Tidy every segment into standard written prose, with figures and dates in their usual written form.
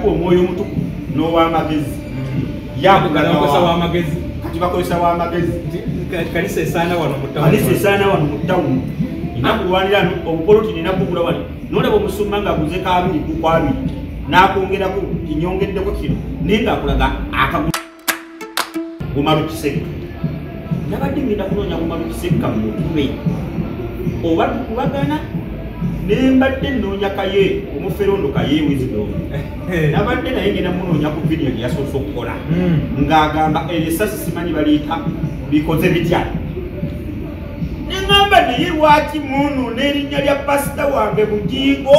Omwoyo omutukuvu n'ow'amagezi yakugaza w'amagezi. Kati bakozesa w'amagezi. Kanisa esaana wano mu tawuni. Kanisa esaana wano mu tawuni. Nina kulwanira obupoloti, nina kugula wali. Nolaba omusumba ng'aguze kabiri ku kwabiri n'akwongerako tinyongeddeko kino naye ng'akulaga akagula Umaru Kisekka. Nabadde ngenda kunoonya Umaru Kisekka mukube oba tukubagana ne mbadde nnoonya Kaye omuferondo Kaye Wisdom. Nabadde naye ngenda munoonya ku vidiyo gye yasoose okukola ng'agamba erisasi simanyi baliyita bikoze bitya. Nengamba naye lwaki muno n'erinnya lya pasita wange Bugingo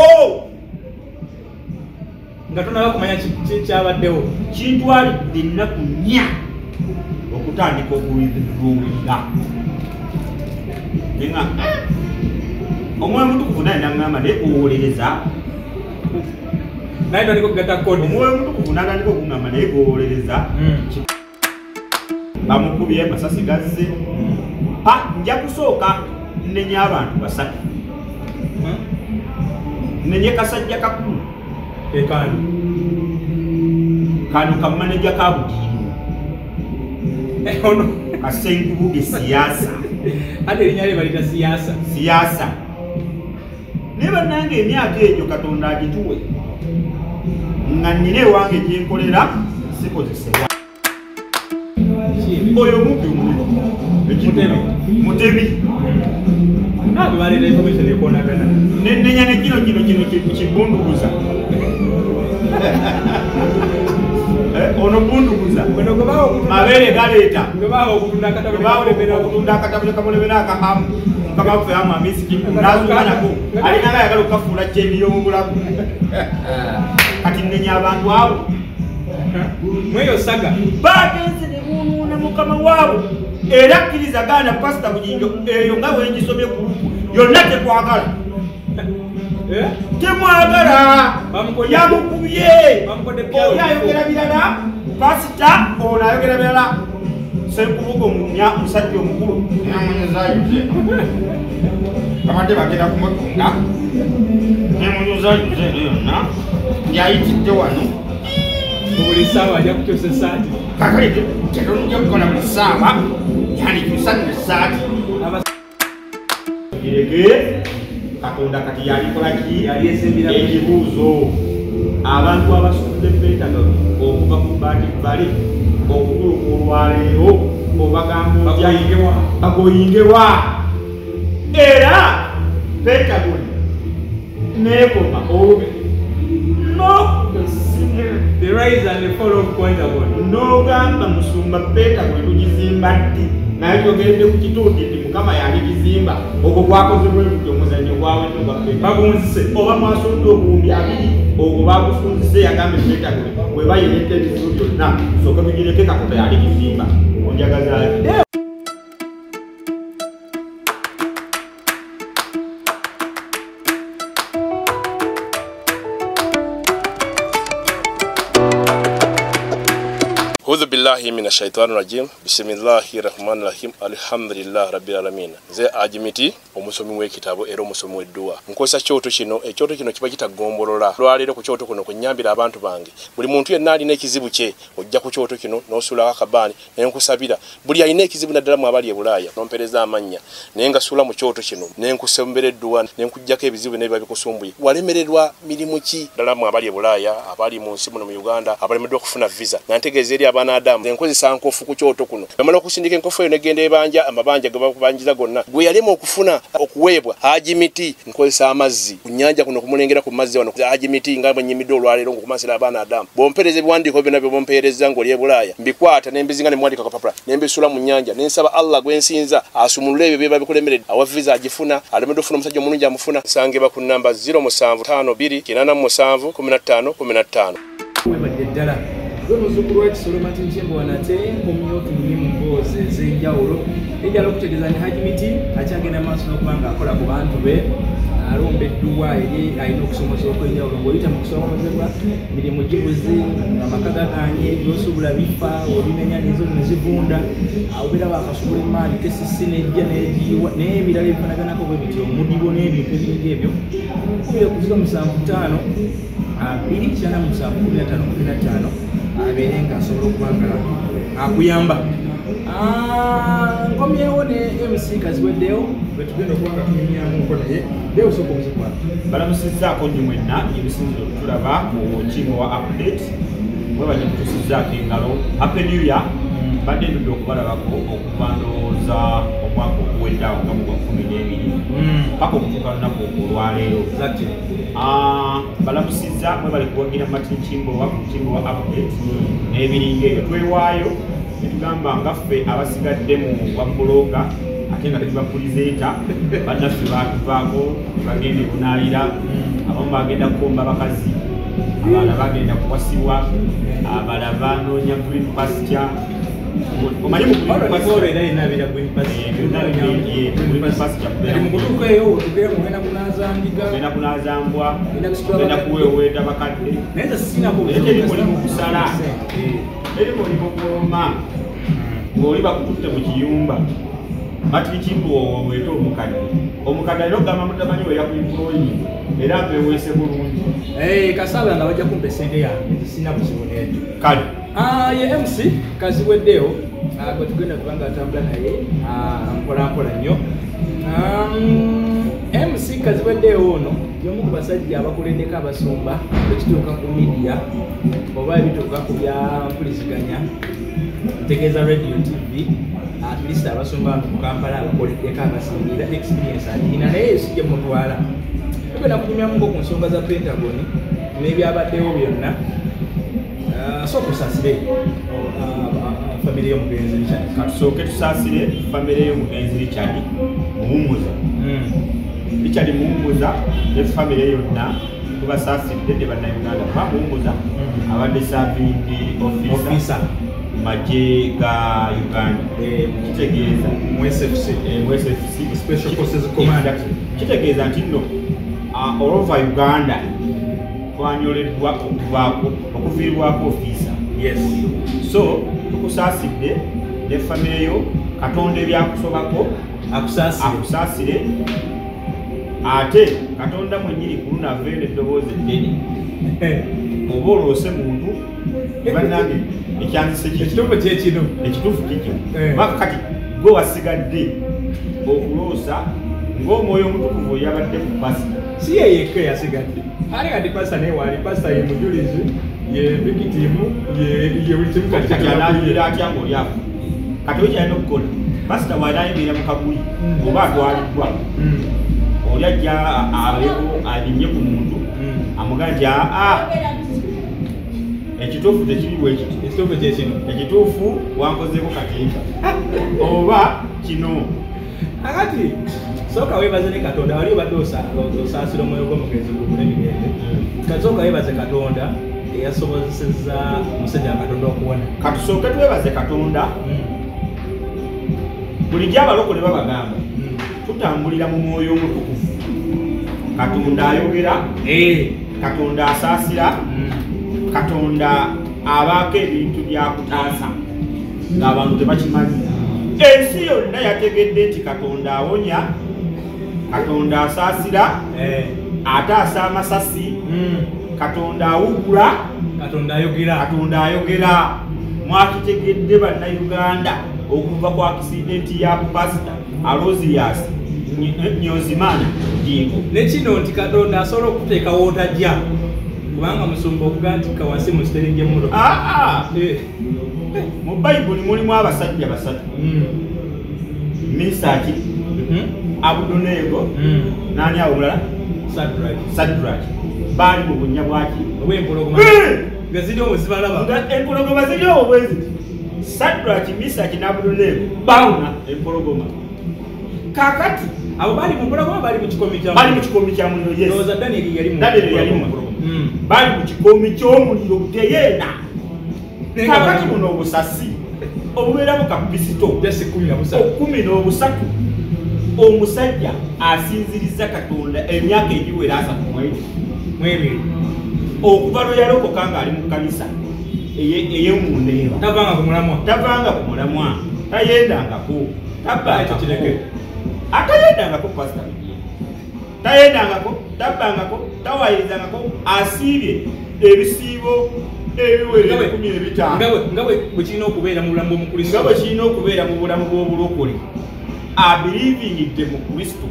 nga tonaba kumanya kyabaddewo. Kintwalidde ennaku 4 okutandika okuwulira. Nenga omwoyo omutukuvu naye nangamba naye kuwolereza. Naye tandika okugatta kodi. Omwoyo omutukuvu n'atandika okungamba naye kuwolereza. Bamukubye amasasi gazze. Nja kusooka nnenya abantu 3. Nnenye kasajja kakulu ekani kano kamaneja ka Bugingo ono Kasenkubuge siyasa. Ate erinnya lye balita siyasa. Siyasa. Naye bannange emyaka egyo Katonda agituwe nga nnina ewange gye nkolera sikozesebwa. Oyo mubbi omuliro Mutebi. Nabwe baleeta information ekoonagana. Nennenya ne kino kino kino kibunduguza. Ono bunduguza. Mabeere galeeta. Okutunda akatabo kamulemera akahamu. Mukama waffe amu amisiki n'azuuka nako. Alina ng'ayagala okukafuula kyeni y'omubulamu. Kati nnenya abantu abo. Mweyo saga. Bagenze ne boonoona mukama waabwe. Era kkiriza gaana Pasita Bugingo eyo nga bwe ngisomye gulupu yonna tekwagala. Temwagala. Yamukubye. Oyo ayogera birala, pasita ono ayogera birala. Ssenkubuge omusajja omukulu nemunyuzayuze. Babadde bagenda kumutunda. Nemunyuzayuze eno yonna yayitidde wano. Buli ssaawa ajja kukyusa essaati. Kakale tetulujja kukola buli ssaawa yandikyusa nno essaati. Gireke Katonda kati yalikola ki? Ekibuuzo. Abantu abasudde Pentagon okuva ku bbaati bbali okutuuka olwaleero obagamba otya bagoyingewa. Era Pentagon n'ekoma olwo The rise and the fall of Pentagon. N'ogamba musumba Pentagon tugizimba ddi? Naye twogeredde ku kituuti nti Mukama yaligizimba. Ogwo gwakoze bwe gutyo omuzannyo gwawedde ogwa Pentagon. Bagunzise. Oba mwasudde 20,000 ogwo bagusunzise yagambye Pentagon bwe bayireeta ebizibu byonna tusooke tugireke Katonda yaligizimba. Onjagazaaki? Audhu billahi minashaitani rajim. Bismillahirrahmanirrahim. Alhamdulillah rabbil alamin. Nze Ajimiti omusomi w'ekitabo era omusomi w'edduwa. Nkozesa kyoto kino, ekyoto kino kiba kitagombolola. Lwaleero ku kyoto kuno kunnyambira abantu bange. Buli muntu yenna alina ekizibu kye ojja ku kyoto kino n'osuulako akabaani ne nkusabira. Buli alina ekizibu naddala mu abali e Bulaaya n'ompeereza amannya naye nga suula mu kyoto kino ne nkusembera edduwa ne nkuggyako ebizibu n'ebiba bikusumbuye. Walemererwa mirimu ki? Ddala mu abali e Bulaaya, abali mu nsi muno mu Uganda, abalemeddwa okufuna visa. Nga ntegeeza eri abaana Adamu enkozesa nkofu ku kyoto kuno. Bamala okusindika enkofu eyo negenda ebanja amabanja ge bakubanjiza gonna. Gwe yalema okufuna okuweebwa Hajimiti nkozesa amazzi ku nnyanja kuno kumulengera ku mazzi wano Hajimiti nga bwe nnyimidde olwaleero ng'okumansira abaana Adamu. Bw'ompeereza ebiwandiiko byonna bye bompeereza ng'oli e Bulaaya mbikwata ne mbizinga ne muwandiika kapapula ne mbisuula mu nnyanja ne nsaba Allah gwe nsinza asumulule ebyo biba bikulemeredde. Awa visa agifuna, alemeddwa okufuna omusajja omulungi amufuna. Nsangibwa ku nnamba 0752 87 15 15. Webadde ddala. Gwe muzzukulu w'ekisolo Martin Kyembo nate nkomyewo tunyumye mu mboozi ez'enjawulo. Ejjala okutegeeza nti Hajimiti akyagenda maaso n'okuba ng'akola ku bantu be, alomba edduwa eri alina okusomoza okw'enjawulo ng'oyita mu kusomozebwa, mirimu gibuze, amaka gagaanye, by'osuubula bifa, obimenya nezo ne zivunda, obeera baakasubula emaali KCC n'ejja n'egiyiwa n'ebirala ebifaanaganako bwe bityo, omudibo n'ebintu ebingi ebyo. Kubira ku 075 297 15 15 abeere nga asobola okuba nga akuyamba. Nkomyewo ne MC Kazibweddewo bwetugenda okuba nga tunyumyamuko naye Deo soko obuzibu bwange. Balamusizzaako nnyo mwenna ebisinziro tulaba ku Kimbowa Update, mwebanye mutusizzaako engalo. Happy New Year. Mbadde ndudde okubalabako okuva ndowooza omwaka oguwedde awo nga mu gwa 12 paka okutuuka lunaku olwaleero. Balamusizza mwebale kuwagira Martin Kimbowa ku Kimbowa Update n'ebiringa ebyo. Twewaayo netugamba nga ffe abasigadde mu bwa buloga ate nga tetubapulizeeta, bannaffe baatuvaako bagenda ekunaayira, abamu bagenda kukomba bakazi, abalala bagenda kuwasibwa, abalala banoonya green pasture. Omanyi mu green pasture ogenda kunaaza mbwa, ogenda kuweweeta bakadde, naye teri mulimu kusala, teri mulimu gwoma ng'oli bakututte mu kiyumba. Martin Kimbowa weeta omukadde, omukadde alina okugamba mutamanyi we yakuemploying era mpeweese bulungi. Kasaba nga bajja kumpa essente yange, sirina buzibu n'ekyo. Kale ye MC Kazibweddewo gwe tugenda kuba nga atambula naye mpola mpola nnyo. MC Kazibweddewo ono y'omu ku basajja abakuleddeko abasumba ekituuka ku media oba ebituuka ku bya mpuliziganya, ntegeeza radio TV, at least abasumba mu Kampala abakoleddeko abasingira experience agirina, naye sijja mutwala. Tugenda kunyumyamuko ku nsonga za Pentagon n'ebyabaddewo byonna. Sooka osaasire famire y'omugenzi Richard. Katusooke tusaasire famire y'omugenzi Richard Muwummuza. Richard Muwummuza ne famire yonna tubasaasidde ne bannayuganda. Kuba Muwummuza abadde serving officer mu magye ga Uganda, kitegeeza mu SFC, mu SFC Special Forces Command. Kitegeeza nti nno all over Uganda twanyoleddwa okuvaako okuviirwako ofiisa. Yes. So tukusaasidde ne famire yo, Katonda ebyakusobako akusaasire, ate Katonda mwennyini ku luno aveeyo n'eddoboozi eddene oba oloose muntu bannange ekyanzise kiki, ekituufu kyekino, ekituufu kikyo. Kubanga kati gwe wasigadde okuloosa ng'omwoyo omutukuvu yabadde ku pasita. Si ye yekka yasigadde, ate kati pasita naye waali, pasita ye mujulizi, ye vikitimu, ye buli kimu. Kati anaajulira atya ng'oli afa? Kati okyalina okukola, pasita bw'anaayimirira mu kaguli oba atwaliddwa, oli ajja abeko alinnye ku muntu amugaa nti aa ekituufu tekiri bwe kiti, ekituufu kyekino, ekituufu wankozeeko katimba oba kino. Akati sooka weebaze ne Katonda, wali obadde osaasira omwoyo gw'omugenzi gugule emirembe. Kati sooka weebaze Katonda eyasobozesezza omusajja wa Katonda okuwona. Katusooke twebaze Katonda. Bulijjo abalokole babagamba tutambulira mu mwoyo omutukuvu. Katonda ayogera, Katonda asaasira, Katonda abaako ebintu byakutaasa ng'abantu tebakimanyi. Ensi yonna yategedde nti Katonda awonya, Katonda asaasira, ataasa amasasi, Katonda awugula, Katonda ayogera, Katonda ayogera. Mwakitegedde bannayuganda okuva ku akisidenti ya pasita Aloysius Nyozimana Jingo. Ne kino nti Katonda asobola okuteekawo otajja, kubanga musumba okuga nti kawansi mu siteringi emmotoka. Mu Bayibuli mulimu abasajja basatu, Misaki, Abudunego, nani awo omulala? Sadraki. Baali mu bunnya bwaki? Obw'empologoma. Nga ziri omwo zibalaba. Nga empologoma ziri omwo bwe ziti. Sadraki, Misaki n'Abudunego baawona empologoma. Kaakati abo bali mu mpologoma, bali mu kikoomi kya muliro. Bali mu kikoomi kya muliro, yes. Ndowooza Daniel yali mu Daniel yali mu mpologoma. Bali mu kikoomi ky'omuliro teyeena. Kaakati buno obusasi obubeeramu kapisito 13 omusajja asinziriza Katonda emyaka egiwera 32 okuva lwe yalokoka ng'ali mu kkanisa ey'emundeeba. Tavanga ku mulamwa, tavanga ku mulamwa, tayendangako, tabbangako, atayendangako pasita Bugingo, tayendangako. tabbangako, tawayirizangako, asiibye ebisiibo ebiwera 15 nga bwe kirina okubeera mu bulamu bw'Omukristo, nga bwe kirina okubeera mu bulamu bw'obulokole, abiriivingidde mu Kristo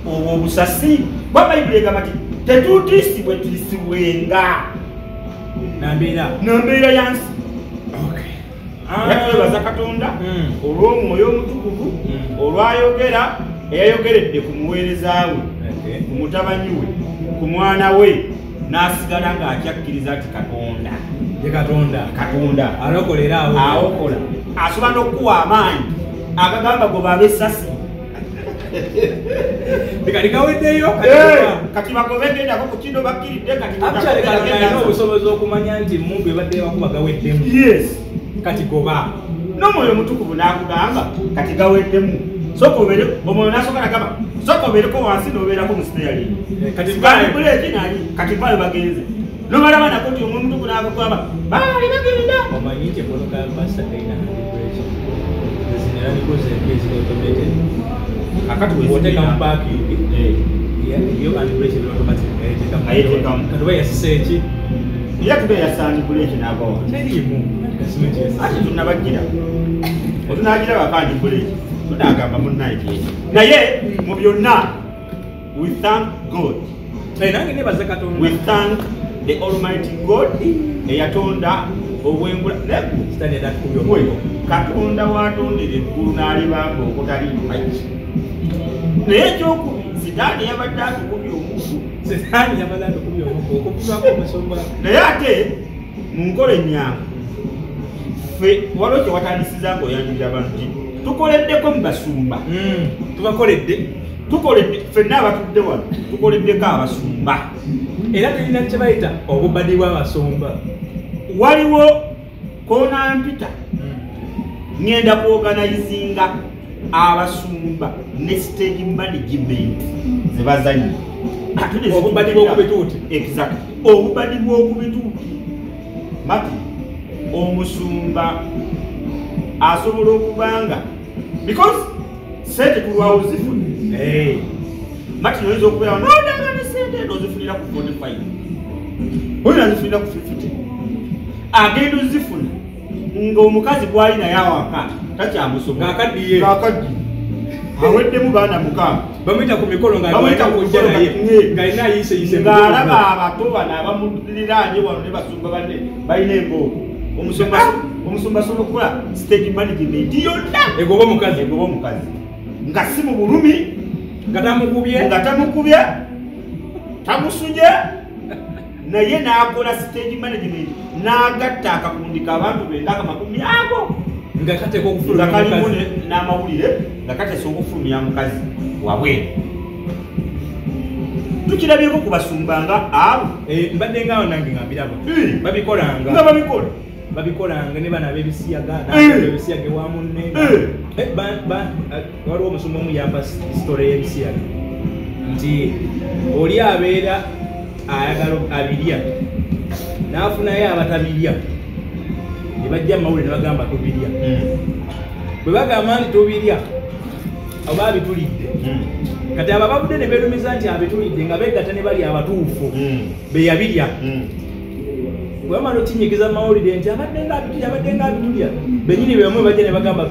obwo obusasi. Kuba Bayibuli egamba nti tetutiisibwe tiisibwenga nambeera ya nsi. Era twebaza Katonda olw'Omwoyo Omutukuvu olwayogera, eyayogeredde ku muweereza we, ku mutabanyi we, ku mwana we, n'asigala ng'akyakkiriza nti Katonda ye Katonda, Katonda alokolera awo, awokola, asobola n'okuwa amaanyi agagamba goba ab'essasi kati gaweddeyo, kati bagobe gendako ku kino bakkiridde. Kati alina obusobozi okumanya nti emundu ebadde bakuba gaweddemu. Yes, kati goba. N'Omwoyo Omutukuvu n'akugamba kati gaweddemu, sooka obeere, omwoyo n'asooka n'agamba sooka obeereko wansi n'obeerako mu siteyalingi, kati buleeki nali kati vaayo bagenze n'obalaba nako nti Omwoyo Omutukuvu n'akugamba baali bagenda. Omanyi nti emmotoka ya pasita terina handbrake, zineraliko zembi eziri automated. Kakati bw'oteeka mu parking yo handbrake eri automatic ayeteekamu. Kati oba yasise eki? Era tuba yassa handbrake n'agawa teriimu ate tunnabagira otunagira baka handbrake tunagamba munnaye kyeki. Naye mu byonna we thank God. Nange nebaza Katonda. We thank the Almighty God eyatonda obwengula. Katonda watondera eggulu n'alibanga okutali mpagi. Naye ekyokubiri, Sitaani yabadde atukubye omufu. Sitaani yabadde atukubye omufu okuvugako omusumba. Naye ate mu nkola ennyangu ffe waliwo kye watandisiza ng'oyanjulira abantu nti tukoleddeko mu basumba. Tubakoledde, tukoledde ffenna abatudde wano, tukoleddeko abasumba. Era tulina kye bayita obubadi bw'abasumba. Waliwo konampita ngenda kuorganizinga abasumba ne stage management ze bazannya. Obubadi bw'okubituuti. Exactly, obubadi bw'okubituuti. Mati omusumba asobola okubanga because sente tulwawo zifuna. Mati oyinza okubeera nodanga ne sente ozifunira ku 45, oyo nazifunira ku 50, agenda ozifuna ng'omukazi gwali naye awaka takyamusobola, ng'akaddiye, aweddemu baana mukaaga, bamuyita ku mikolo ng'alina ayiiseyise, ng'alaba abato bano abamuliraanye wano ne basumba banne balina embooko. Omusumba asobola okukola stage management yonna egoba omukazi, egoba omukazi nga si mu bulumi, nga tamukubye, tamusuje, naye n'akola stage management n'agatta akakundi k'abantu benda aka 20 ago nga kateeka okufulumya nga kalimu n'amawulire nga kateesa okufulumya mukazi wabweru. Tukirabyeko ku basumba nga abo. Mbadde ngaawo nange nga mbiraba babikolanga, nga babikola, babikolanga ne bano ab'ebisiyaga n'ebisiyaga ewa munne. Waliwo omusumba omu yampa sitole y'ebisiyaga nti oli abeera ayagala abirya n'afunayo abatabirya ne bajja mawulire ne bagamba tubirya. Bwe bagamba nti tubirya oba abitulidde, kati abo abavudde ne beerumiza nti abitulidde nga beegatta ne bali abatuufu be yabirya. Bwe bamala okinyigiza mawulire nti abadde nga abitulya, abadde nga abitulya, bennyini bemwe bajja ne bagamba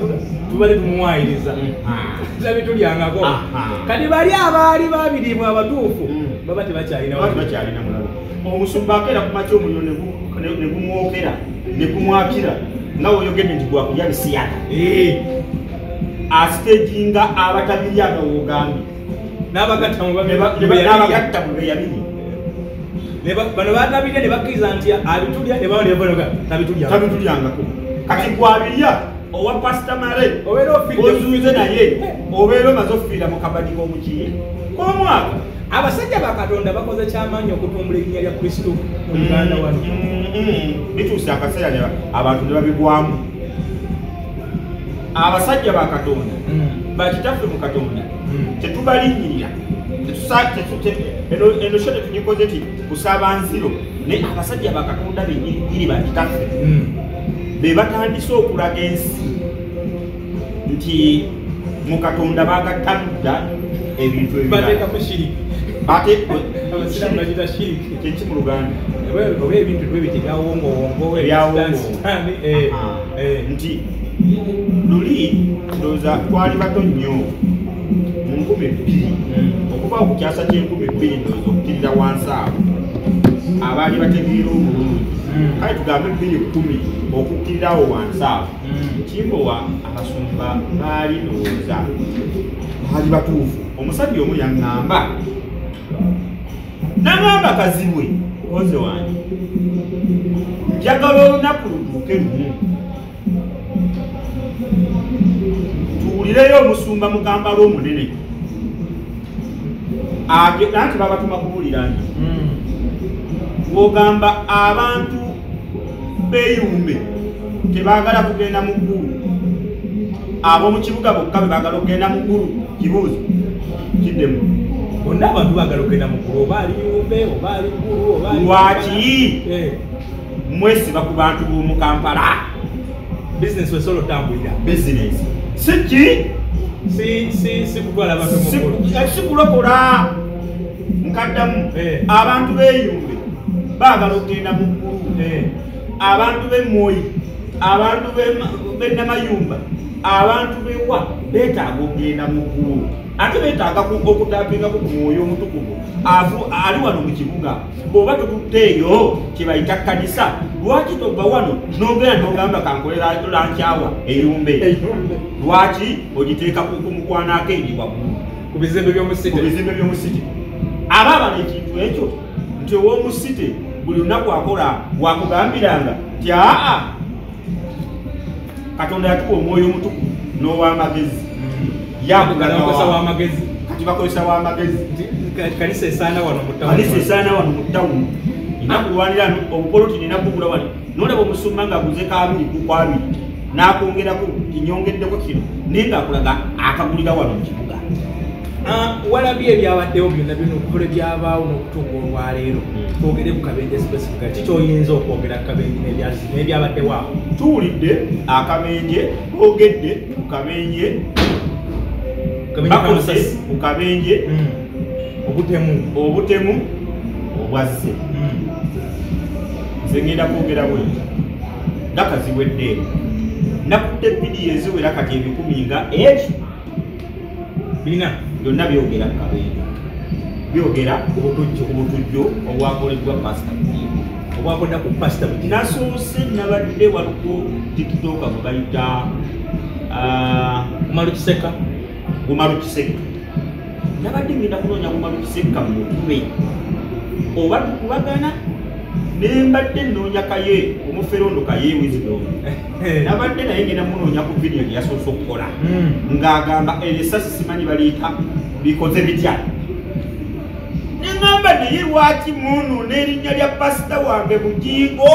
tubadde tumuwaayiriza tabitulyangako. Kati bali abaali babiribwa abatuufu baba tebakyalina mulabe. Omusumba akeera ku makya omuliro ne gumwokera ne gumwakira nga woyogedde nti gwakulya bisiyaga, asiteginga abatabirya nga wogambye n'abagatta mu be yabirya. Bano batabirya ne bakkiriza nti abitulya ne baba tabitulyangako. Kati gwabirya owa Pasita Male obeera ofiidde ozuuze naye obeera omaze ofiira mu kabadi k'omukiina k'omwaka. Abasajja ba Katonda bakoze kyamaanyi okutumbula erinnya lya Kristo mu Uganda wano. Bituuse akaseera abantu ne babigwamu. Abasajja ba Katonda bakitaffe mu Katonda tetubalinnyirira, eno sho tetugikoze ti kusaba nziro, naye abasajja ba Katonda bennyininyini bakitaffe be batandise okulaga ensi nti mu Katonda bagatta ludda ebintu ebirala. Bateekako shiriki. Ate abasiraamu bagiyita shiriki. Kyeki mu Luganda? Oba ebintu bwe biti byawongowongo nti luli ndowooza twali bato nnyo mu 2000 okuva ku kyasa ky'e 2000 ndowooza okukkirira wansi awo abaali bategeera obulungi kale tugambe 2010 okukkirirawo wansi awo Kimbowa abasumba baali ndowooza baali batuufu. Omusajja omu yaŋŋamba naŋŋamba Kazibwe oze wange njagala olunaku lutuuke lumu tuwulireyo omusumba mu Kampala omunene anti babatuma kubuulira nti bw'ogamba abantu b'eyumbe tebaagala kugenda mu ggulu, ab'omu kibuga bokka be baagala okugenda mu ggulu. Kibuuzo kiddemu. Bonna abantu baagala okugenda mu ggulu, oba ali Yumbe oba ali Ggulu oba lwaki mwesiba ku bantu b'omu Kampala? Bizinesi wesobola otambulira bizinesi si ki si kutwala abantu mu ggulu, si kulokola. Nkaddamu, abantu b'eyumbe baagala okugenda mu ggulu, abantu b'e Mmoyi, abantu b'e Namayumba, abantu b'ewa beetaaga okugenda mu ggulu, ate beetaaga okutapingako ku mwoyo omutukuvu ali wano mu kibuga. Bw'oba totutteeyo kye bayita kkanisa, lwaki tova wano n'ogenda n'ogamba kankolera lankyawa eyumbe? Lwaki ogiteeka ku mukwanako eri waggulu ku bizimbe by'omusite? Ku bizimbe by'omusite. Aba abala ekintu ekyo nti ow'omusite buli lunaku akola wakugambiranga nti aa Katonda yatuwa omwoyo omutukuvu n'ow'amagezi yakugakozesa w'amagezi. Kati bakozesa w'amagezi. Kanisa esaana wano mu tawuni, kanisa esaana wano mu tawuni nina kulwanira obupoloti nina kugula wali nolaba omusumba ng'aguze ka 2 ku 2 n'akwongerako tinyongeddeko kino naye ng'akulaga akagulira wano mu kibuga. Walabye ebyabaddewo byonna byonna okukola ebyabaawo n'okutuuka olwaleero. Twogere ku kabenje specific, ki kyoyinza okwogera ku kabenje n'ebyabaddewo awo? Tuwulidde akabenje, boogedde ku kabenje, bakoze ku kabenje obutemu obutemu obwazze. Nze ngenda kwogera bwenti nga Kazibwe nakudde vidiyo eziwera kati 100 nga eki bina byonna byogera ku kabenje, byogera ku butujju obwakoleddwa Pasita Bugingo. Obwakolera ku Pasita Bugingo. Nasoose nabadde waliwo TikToker gwe bayita Umaru Kiseka. Umaru Kiseka. Nabadde ngenda kunoonya Umaru Kiseka mutube oba tukubagana, nembadde nnoonya Kaye omuferondo Kaye Wisdom, nabadde naye ngenda munoonya ku vidiyo gye yasoose okukola ng'agamba erisasi simanyi baliyita bikoze bitya, neŋŋamba naye lwaki munuuna erinnya lya pasita wange Bugingo?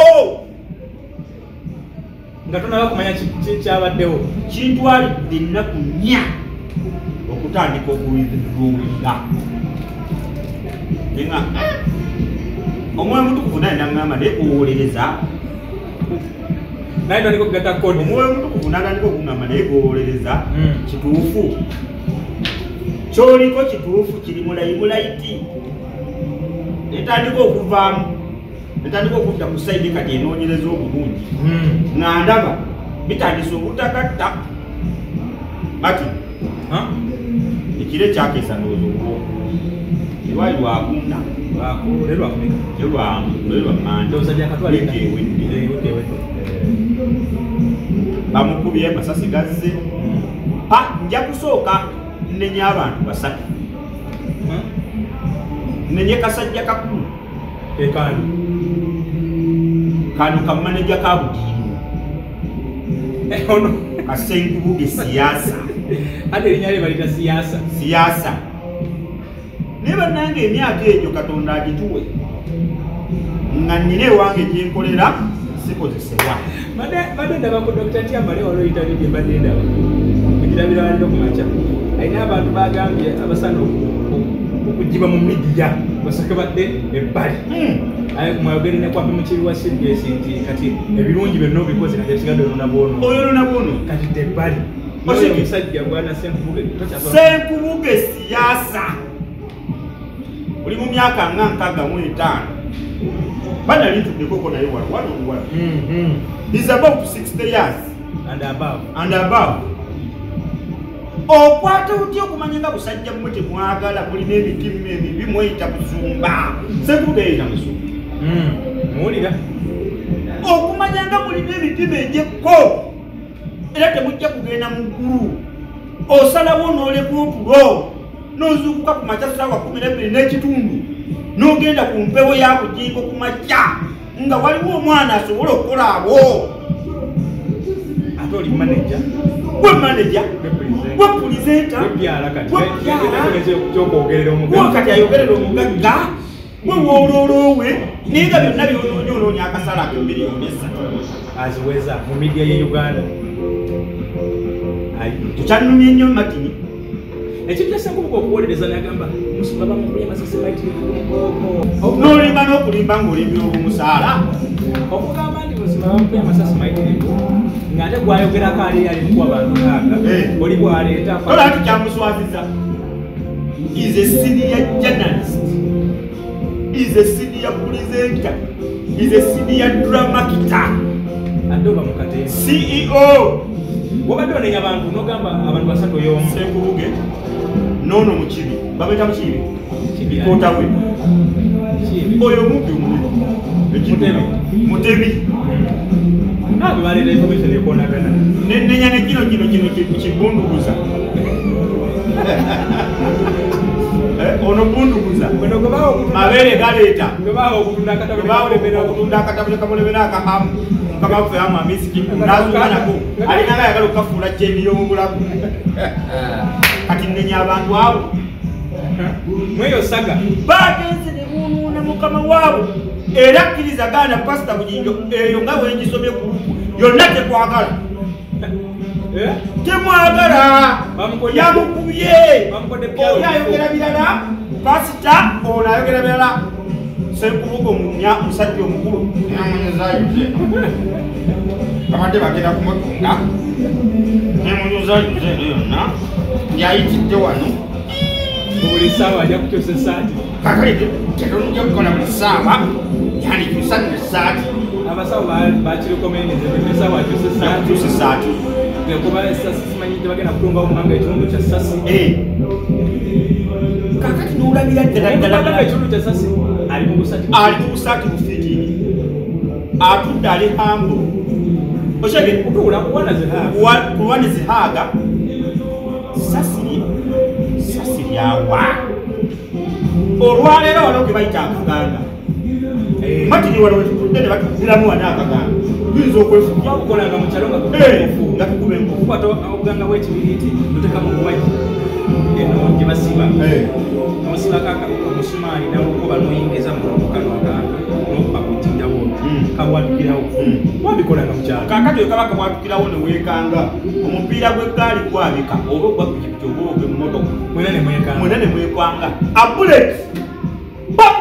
Nga tonaba kumanya kyabaddewo. Kintwalidde ennaku 4 okutandika okuwithdrawinga nenga omwoyo mutukuvu naye naŋŋamba naye kuwolereza. Naye tandika okugatta kodi. Omwoyo omutukuvu n'atandika okuŋŋamba naye kuwolereza kituufu kyoliko, kituufu kiri mulayimulaiti. Netandika okuvaamu, netandika okudda ku side kati enoonyereza obulungi nga ndaba bitandise obutagatta bati ekiro ekyakeesa ndowooza olwo erwali lwakuna lwe lwa Mande wiiki ewedde bamukubye amasasi gazze. Nja kusooka nnenya abantu basatu. Nnenye kasajja kakulu ekandi kano kamaneja ka Bugingo ono Kasenkubuge siyasa. Ate erinnya lye balita siyasa. Siyasa. Naye bannange emyaka egyo Katonda agituwe nga nnina ewange gyenkolera sikozesebwa. Badde ndaba ku Dr. Tiamale waliwo interview gye mbadde ndaba mugirabira waliro ku makya, alina abantu bagambye abasaana okugibwa mu media basooke badde ebbali. Mwayogere ne kwambi Mukibi wa CBS nti kati ebirungi byonna obikoze, kati ebisigadde olona bwono. Oyo lona bwono. Kati dde ebbali. Oseke. Omusajja bwana Senkubuge. Senkubuge siyasa. Oli mu myaka nga 65. Bana lituddekoko naye wano wano wano. He's about 60 years and above. And above. Okwata otya okumanya nga busajja mmwe temwagala, mulina emitima emibi, mweyita busumba. Ssenkubuge yeeyita musumba. Muwulira? Okumanya nga mulina emitima egyekko era temujja kugenda mu ggulu. Osalawo n'oleka otulo n'ozuukuka ku makya ssaawa 12:30 n'ogenda ku mpewo ya Bugingo ku makya nga waliwo omwana asobola okukola awo. Ate oli manager? Gwe manager, gwe presenter, gwe kati ayogerera omugagga, gwe woolooloowe, naye nga byonna byonoonya onoonya akasala ake miliyoni 3 aziweza mu media ye Uganda. Tukyannumye nnyo Martin. Ekintu kya okuwolereza n'agamba musumba bamukubye amasasi mayitirivu ku mugongo. N'olimba n'okulimba ng'olimbira omusaala. Okugamba nti musumba bamukubye amasasi mayitirivu ng'ate gwayogerako ali ali mukuwa bantu kaaga oli bw'aleeta. Tola nti kyamuswaziza. Is a senior journalist. Is a senior presenter. Is a senior drama actor. Ate oba mu katemba. CEO. Wabadde onenya abantu n'ogamba abantu basatu y'omu. Ssenkubuge n'ono Mukibi, bamuyita Mukibi? Kkoota we. Oyo mubbi omunene. Mutebi. Mutebi. Naawe baleeta information ekoonagana. Nennenya ne kino kino kino kibunduguza. Ono bunduguza. Mabeere galeeta. Okutunda akatabo ne kamulemera akahamu. Mukama waffe hamu amisiki n'azuuka nako alina nga ayagala okukafuula kyeni y'omubulamu. Kati nnenya abantu abo mweyo saga bagenze ne boonoona mukama waabwe. Era kkiriza gaana Pasita Bugingo eyo nga bwe ngisomye gurupu yonna tekwagala. Temwagala, yamukubye. Oli ayogera birala, Pasita ono ayogera birala. Ssenkubuge musajja omukulu abadde bagenda kumutunda nemunyuzayuze ero yonna yayitidde wano buli ssaawa ajja kukyusa essaati. Kakale tetunja kukola buli ssaawa yandikyusa nno essaati. Abasawo bakirikomeneze buli ssaawa akyusa essaati. Akyusa essaati. Kuba essasi simanyi tebagenda kutungawo kubanga ekitundu kya ssasi. Kakati n'olabira ddala ddala ekitundu kya ssasi ali mu busaati. Ali mu busaati bufiitini. Atudde ali hambo. Okyege kutuula kuwana zihaaga. Kuwana zihaaga. Ssasi lyawa. Olwaleero waliwo ke bayita akaganga. Martin wano we tutudde ne batukubiramu wano akaganga. Tuyinza okwefuga. Twabukolanga mu kyalo nga tukuba enfuufu. Okukwata obuganga bw'ekibiriiti n'oteeka mu buwagi eno gye basiba. N'osibako omusumaali n'olukoba n'oyingiza mu kanwa akantu n'okuba ku jjinja bw'otyo. Kabwatukirawo. Wabikolanga mu kyalo. Kaakati bwe kaba kabwatukirawo ne weekanga omupiira gw'eggaali gwabika oba ogwa pikipiki oba ogw'emmotoka. Mwena ne mwekanga. Mwena ne mwekwanga. A bullet! Pop!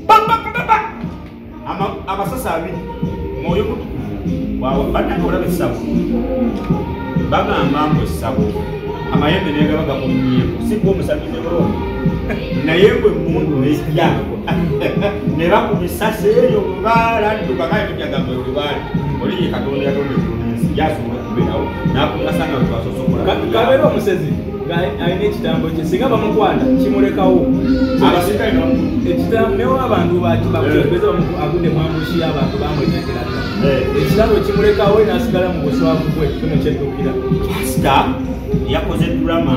Pop, pop, pop, pop! Amasasi abiri. Mwoyo mutukuvu. Waawa bannange olaba essabo. Bagamba mbu essabo. Amayembe ne gaba gamunnyeeko. Si gwe omusamize bulungi. Naye gwe emmundu nejja. Ne bakuba essasi eryo lubaale adduka kale tokyagamba lubaale. Oli ye Katonda yatonda eggulu n'ensi yasobola okubeerawo n'akukasa nga bwe twasoose okulaba. Kabeere omusezi alina ekitambo kye singa bamukwata kimulekawo. Abasirikale ne bamukwata. Ekitambo ne abantu bakigeza agudde mu ambushi y'abantu bamwenyekera ddala. Ekitambo kimulekawo n'asigala mu buswavu bwe kino kyeddukira. Pasita yakoze drama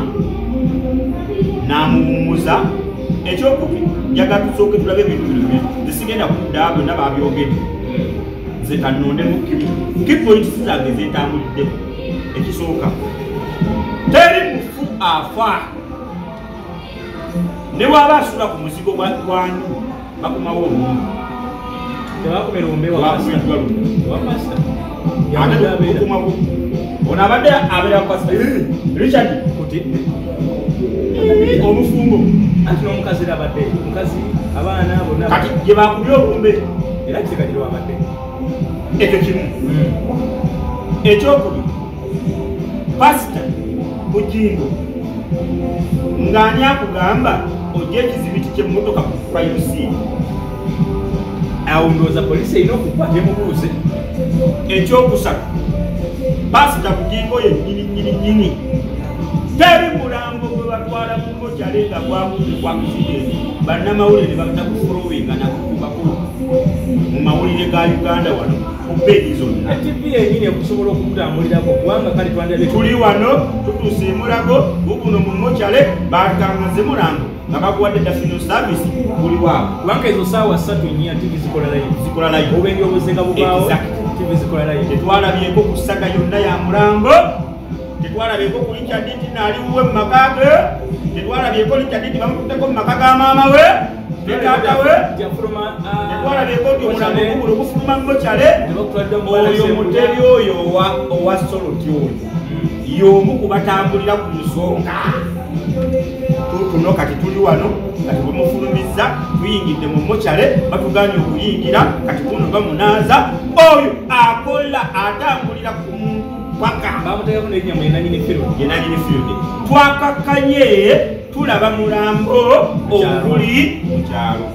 n'amuwummuza. Ekyokubiri njagala tusooke tulabe ebintu bino bibiri. Nze sigenda kudda byonna babyogedde. Nze kannondemu key points zange zeetambuliddeko. Ekisooka, teri mufu afa ne bw'aba asula ku muzigo gwanyu bakumawo olumbe. Tebakumira lumbe wa pasita. Ate bukumawo. Ono abadde abeera pasita. Richard Kuti omufumbo anti n'omukazi era abadde omukazi abaana bonna kati gye bakubye olumbe era kisekagirwa abadde. Ekyo kimu. Ekyokubiri, Pasita Bugingo ng'ani akugamba ojja ekizibiti ky'emmotoka ku crime scene. Awo ndowooza poliisi erina okukwata emubuuze. Ekyokusatu, Pasita Bugingo ye nnyini nnyini nnyini teri mulambo gwe batwala mu mokyale nga gwagudde ku accident, bannamawulire batakufolowinga nakukubako mu mawulire ga Uganda wano ku peegi zonna. TV yennyini ekusobola okutambulirako kubanga kale twandabye tuli wano tutuuse e Mulago guguno mu mokyale batangaze mulambo nga bakuwadde dda funeral service buli waabwe. Kubanga ezo ssaawa 3-4 TV zikola live. Zikola live. Obubenje obuzinga bubaawo. TV zikola live. Tetwalabyeko ku ssaga yonna ya mulambo, tetwalabyeko ku Richard nti naali wuwe mu maka ge, tetwalabyeko Richard nti bamututteko mu maka ga maama we ne taata we, tetwalabyeko nti omulambo guguno gufuluma mu mokyale. Oyo Mutebi oyo owa Soloti oyo y'omu ku batambulira ku nsonga. Tuno kati tuli wano kati bwemufulumizza tuyingidde mu mokyale, batuganye okuyingira kati kuno bamunaaza. Oyo akola atambulira ku muntu paka bamuteekako n'erinnya mwe nanyini field. Ye nanyini field. Twakakkanye tulaba mulambo oguli mu kyalo.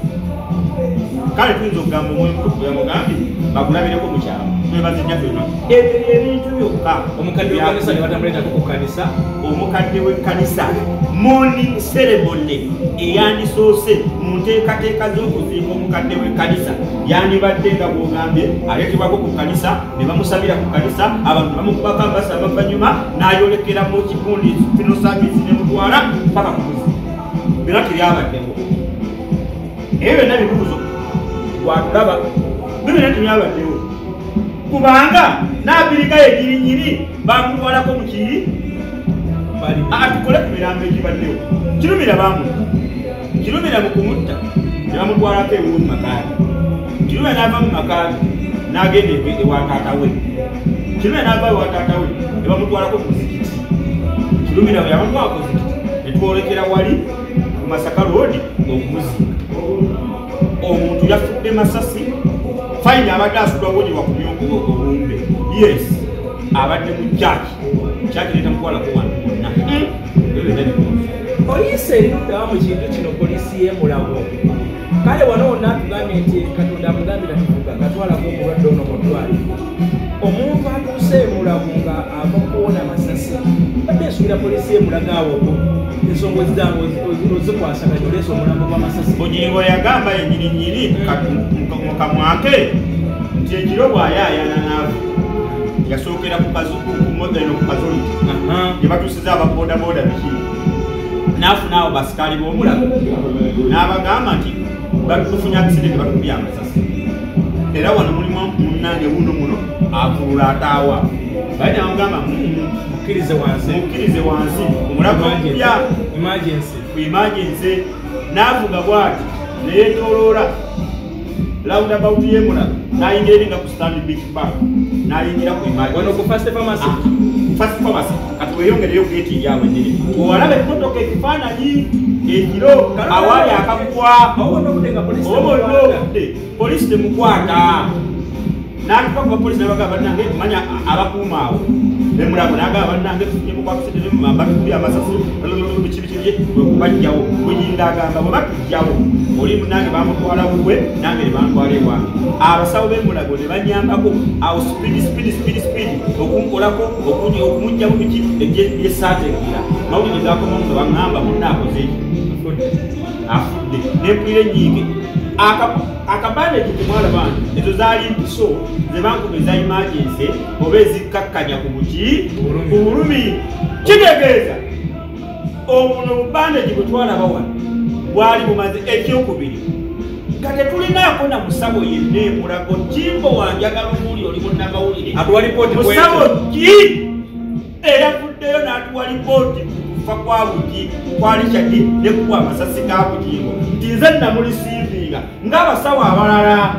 Kale tuyinza okugamba omwoyo omutukuvu yamugambye bagulabireko mu kyalo. Twebaze Nnyaffe yonna. Ebyo ebintu byokka. Omukadde w'ekkanisa ne batamuleetako ku kkanisa. Omukadde w'ekkanisa morning ceremony eyandisoose mu nteekateeka z'okuziika omukadde w'ekkanisa yandibadde nga bw'ogambye aleetebwako ku kkanisa ne bamusabira ku kkanisa, abantu ne bamukubako amaaso amavannyuma n'ayolekera mu kikundi funeral service ne mutwala paka ku muziika. Byonna tebyabaddewo. Ebyo byonna bibuuzo gwatulaba, byo byonna tebyabaddewo kubanga n'abirika yennyininyini bamutwalako mu kiri. Atukole ku mirambo egibaddewo. Kirumira baamutta, Kirumira mu kumutta ne bamutwalako ewuwe mu maka ge. Kirumira n'ava mu maka ge n'agenda ewa taata we. Kirumira n'ava ewa taata we ne bamutwalako ku muzikiti. Kirumira bwe yamutwala ku muzikiti ne twolekera wali ku Masaka Road okumuziika. Omuntu yafudde masasi, fayini abadde asudwawo gye wakubye obumbe. Yes, abadde mu church. Church netamutwalako wantu wonna. Ebyo byonna bibuuzo. Poliisi eruddawa mu kintu kino, poliisi y'e Mulago. Kale wano wonna atugambye nti Katonda amugambye tatuvuga, katwalako omulwadde ono mu ddwaliro. Omuntu atuuse e Mulago nga ava kuwona masasi, badde nsuubira poliisi y'e Mulago awo ensonga ozikwasaganya oleese omulambo gw'amasasi. Bugingo yagamba yennyininyini mu kamwa ke nti ekiro bw'ayaayana n'ava yasookera ku Kazoliti gye batuusiza ababoodabooda biki, n'afuna abo basikaali b'Omulago n'abagamba nti batufunye accident batukubye amasasi, era wano mulimu munnange wuno muno akulula ataawa. Baye ne bamugamba mukkirize wansi, mukkirize wansi Omulago okubya emergency ku emergency. N'avuga bw'ati ne yeetooloola roundabout y'e Mulago n'ayingira eri nga ku Stanley Beach Park n'ayingira ku emergency wano ku First Pharmacy. First Pharmacy kati weeyongereyo geeti yaabwe ennene owalaba emmotoka ekifaananyi ekiro awaali akagwa oba obudde nga poliisi oba obudde poliisi temukwata. N'atuuka ku bapoliisi n'abagamba bannange manya abakuuma awo ne Mulago n'agamba bannange tufunye mukwakusedde batukubye amasasi biki biki biki kwe kubajjawo. Bugingo agamba bwe batujjawo oli munnange bamutwala wuwe nange ne bantwala ewange. Abasawo b'e Mulago ne banyambako awo speed speed speed speed okunkolako okumuggyamu biki ebyesaateekera. Mawulire gakomawo nga baŋŋamba munne akoze eki afudde. Ne mpulira ennyiike akabandeegi temwalaba nti ezo zaali mpiso ze bankuba eza emergency oba ezikkakkanya ku buki ku bulumi. Kitegeeza obuno bubandeegi bwe twalaba wano bwali bumaze. Ekyokubiri nga tetulinaako na musawo yenna e Mulago. Jimbo wanjagala omuwulire oli munnamawulire atuwa lipooti musawo ki eyavuddeyo n'atuwa lipooti ku kufa kwa Bugi kwa Richard ne kuwa amasasi ga Bugingo nti nze namulisiivinga ng'abasawo abalala.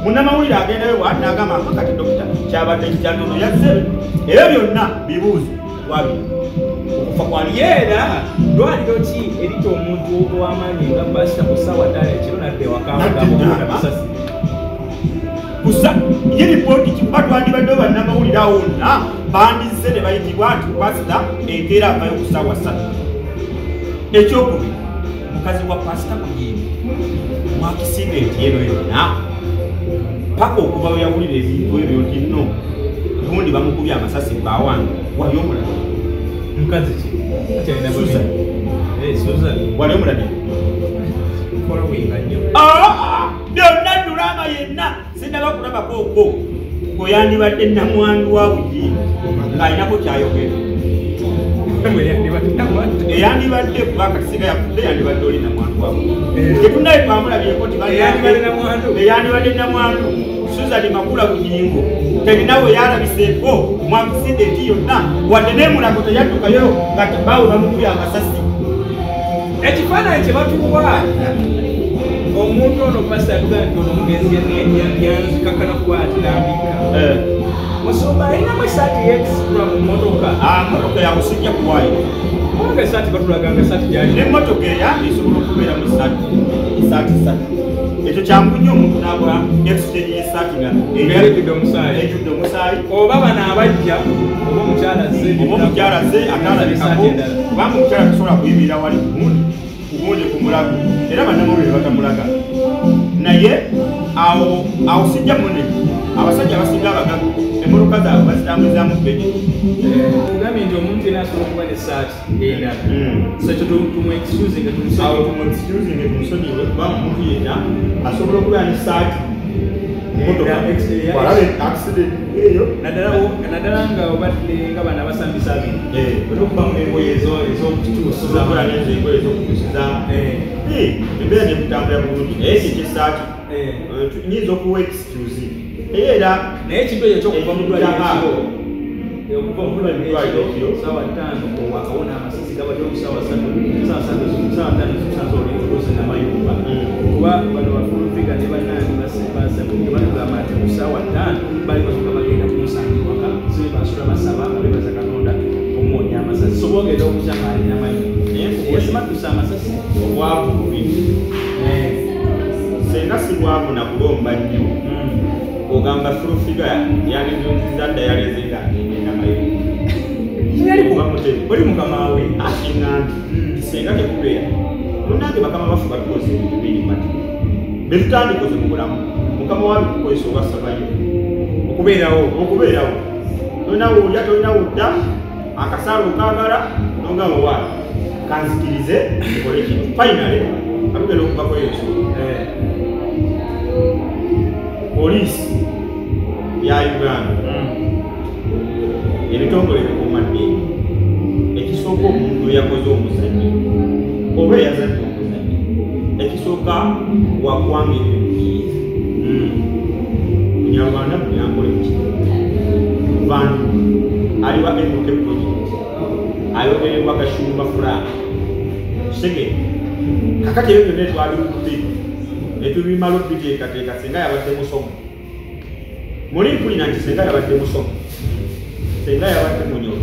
Munnamawulire agendayo bw'ati n'agamba kati dokita kyabadde kitya ntono yazze. Ebyo byonna bibuuzo wabiri okufa kwa Era ddwaliro ki erita omuntu ow'amaanyi nga pasita ku ssaawa 5 ekiro n'adda ewaka ng'amukuba amasasi? Kusa ye lipooti kikuba twandibaddeyo bannamawulire awo wonna bandizze ne bayitibwa nti pasita enkeera avayo ku ssaawa 3. Ekyokubiri Mukazi wa Pasita Bugingo mwakisidenti eno yonna paka okuva we yawulira ebintu ebyo nti nno gundi bamukubye amasasi bawange wali omulabye mukazi ki Susan. Susan wali omulabye byonna dulama yenna sinaba kulabako okwo oyandibadde namwandu wa Bugingo ng'alinako kyayogera eyandibadde kuba kati yafudde yandibadde oli namwandu wa Bugingo tetunaye twamulabyeko ti eyandibadde namwandu Susan Makula Bugingo terinawe yalabiseeko mu akisidenti yonna wadde n'emulago teyaddukayo nga bawe bamukubye amasasi. Ekifaananyi kye batuwa omuntu ono pasita yatugamba nti ono omugenzi yanzikakana kuba atirambika musumba alinamu esaati y'ekisitula mu mmotoka. Mmotoka yakusijja kuwaayo kubanga esaati batulaganga esaati gyali n'emmotoka eyange esobola okubeeramu esaati ssatu. Ekyo kyangu nnyo omuntu n'akola exchange y'esaati nga ejjudde omusaayi ejjudde omusaayi oba bano abajja oba omukyala azze atalabikako kubanga omukyala tasobola kuyimirira wali kugundi ku mulago era bannamawulire batamulaga. Naye awo sijja munene abasajja abasinga abagaga emmotoka zaabwe bazitambulizaamu bbedi. Ogambye nti omuntu yenna asobola okuba n'essaati endala so ekyo tumuexcusinge tumusonyiwe kubanga omuntu yenna asobola okubeera n'essaati accident eyo naddala nga obadde nga bano abasambisa abiri olina okubamu engoye ez'okutuusiza engoye ez'okutuusizaamu embeera nekutambulira bulungi naye ekyo eky'essaati nyinza okuwa excuse era naye ekintu ekyo ekyokuva mu ddwaliro ekiro okuva mu ddwaliro ekiro ssaawa 5 owakawona amasasi gabadde ku ssaawa 3 ssaawa 3 ssaawa 5 zikusanze olw'okutuusa n'amayumba kuba bano bafulufiga ne bannange basembuke batugamba nti ku ssaawa 5 bali basooka bagenda kumusanga ewaka si basula basaba bebaza Katonda omuwonya amasasi so bogenda okukya nga alina amanyi yasimattusa amasasi obwavu bubi senga si bwavu na kulomba nnyo ogamba fulufiga yalizunziza dda yaleze nga agenda namayumba oli mukama we akiŋŋambye senga tekubeera munnange bakama baffe batukoze ebintu bingi mati betutandikoze mu bulamu mukama wabi kukozesa obwasabayo okubeerawo tolina woolya tolina wodda akasaala okaagala nogamba wa kanzikirize nkole kino finally atugenda okuvako ensonga poliisi ya Uganda ebitongole ebikuumaddembe ekisooka omuntu eyakoze omuzannyo oba eyazannya omuzannyo ekisooka wakwanga ebyomukiyiza Munyarwanda munyankole ki vandu ali wa MK project ayogererwa Gashumba Frank kitegere kakati ebyo byonna twabikutte netubimala obiteekateeka senga yabadde musomo muli mpulira nti senga yabadde musomo senga yabadde munyoro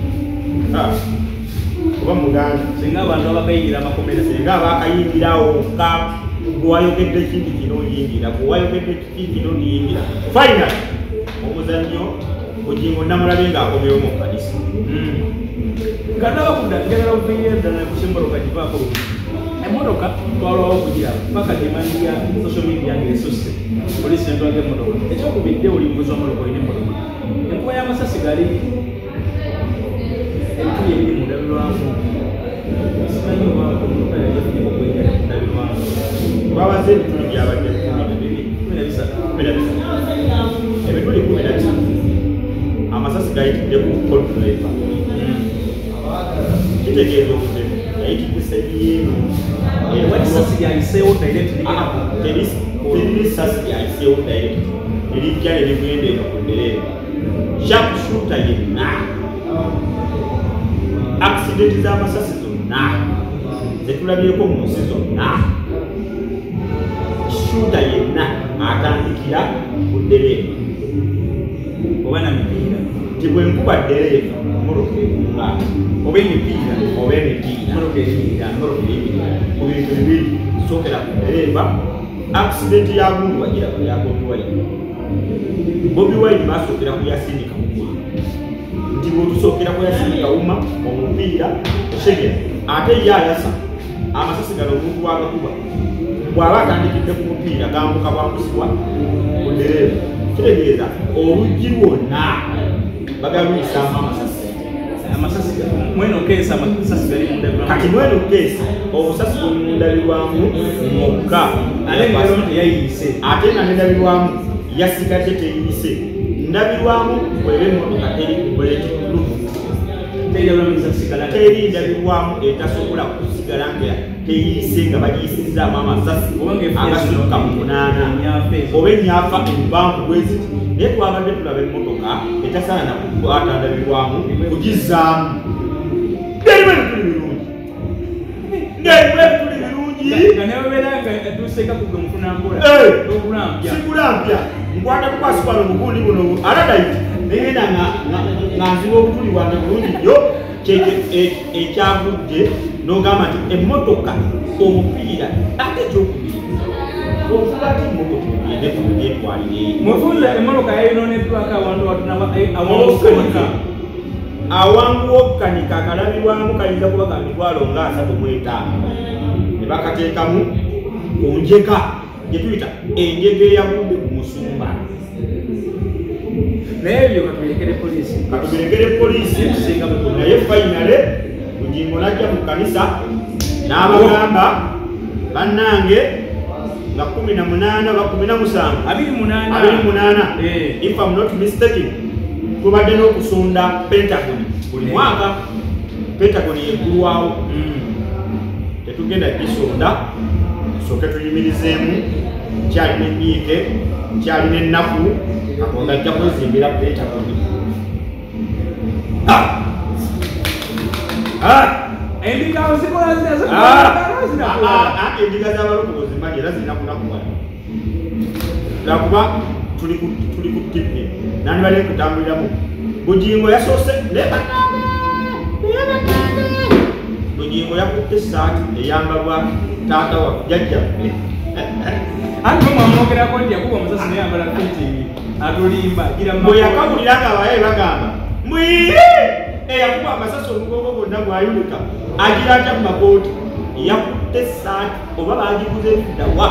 oba muganda senga abantu abakayingira amakomera senga abakayingirawo gwewayogedde kindi kino oyingira gwewayogedde kiki kino ndiyingira final omuzannyo Bugingo namulabye ng'akomyewo mu kkanisa kanaba kudda njagala okuviirira ddala kukyemmotoka givaako emmotoka twalwawo okugiraba paka demandi ya social media ng'esusse poliisi netwaga emmotoka ekyokubidde oli muvuzi wa mmotoka olina emmotoka enkuba y'amasasi gali ebituli ebiri mu ndabirwamu simanyi oba emmotoka yali efunye okuyingira mu ndabirwamu twabaze ebituli byabadde 12 13 ebituli 13 amasasi gayitidde ku co-driver kitegeeza omutemu yayitidde sayidi yeeno sasi lyayiseewo direct teriri sasi lyayiseewo direct nerijja nerigenda eno ku ddereeva sharp shooter yenna accident z'amasasi zonna zetulabyeko mu nsi zonna shooter yenna atandikira ku ddereeva oba na mipiira nti bwe nkuba ddereeva mmotoka egunga oba emipiira mmotoka eyimirira ku bintu bibiri sookera ku ddereeva accident ya gundi wagiraba ya Bobi Wine. Bobi Wine basookera ku Yasini Kawuma nti bw'otusookera ku Yasini Kawuma omupiira oshegera ate ye ayasa Amasasi gano omuntu wagakuba bw'aba atandikidde ku mupiira gambuka bwambusibwa ku ddereeva, kitegeeza oluggi lwonna bagaluyisaamu amasasi. Amasasi mweno keesa amasasi gali mu ndabirwamu. Kati mweno keesa obusasi buli mu ndabirwamu mwokka, ate nga teyayiise, ate nga n'endabirwamu yasigadde teyiise. Ndabirwamu bw'eba emmotoka teri bulletproof, teri ndabirwamu etasobola kusigala nga teyiise nga bagiyisizzaamu amasasi agasukka mu 8 oba ennyafa empanvu bwe ziti. Naye twabadde tulaba emmotoka etasaana na kukwata ndabirwamu kugizzaamu. Ng'erimu ebituli birungi, ng'erimu ebituli birungi, nga newebeera nga etuuseeka ku gwe mufuna mpola togula mpya, sigula mpya, nkwata bukwasi bwano bugundi buno aladaiti nengenda nga nziba obutuli bwange bulungi nnyo. Kyekyo ekyavudde n'ogamba nti emmotoka omupiira. Ate ekyokubiri, ovuga ate emmotoka ogende kugyetwalire mufunza emmotoka yayonooneddwako awantu awantu awanguwa okukanika akalabirwamu kayinza kuba ka 350,000 ne bakateekamu ku njega gye tuyita enjega eyagudde ku musumba. Naye ebyo katubirekere poliisi, katubirekere poliisi. Naye finally Bugingo n'ajja mu kkanisa n'abagamba bannange nga 18 oba 17 28 28, if I'm not mistaken, tubadde n'okusonda Pentagon buli mwaka. Pentagon yeggulwawo, tetugenda gisonda, tusooke tuyimirizeemu, nkyalina ennyiike, nkyalina ennaku, Katonda ajja kwezimbira Pentagon. Endiga zikola Anti endiga z'abalokole ozimanyi era zirina kunakuwala, lwakuba tuli ku TV nandibadde nkutambuliramu. Bugingo yasoose naye bannange, Bugingo yakutte essaati eyambalwa taata wa jjajjaffe. Anti mwamwogerako nti yakuba omusasi naye yambala fitting, atulimba gira. Bwe yakawulira nga abayaye bagamba mwiye eyakuba amasasi omugongo gwonna gwayulika agira atya mu makooti, yakutte essaati oba baagiguze luddawa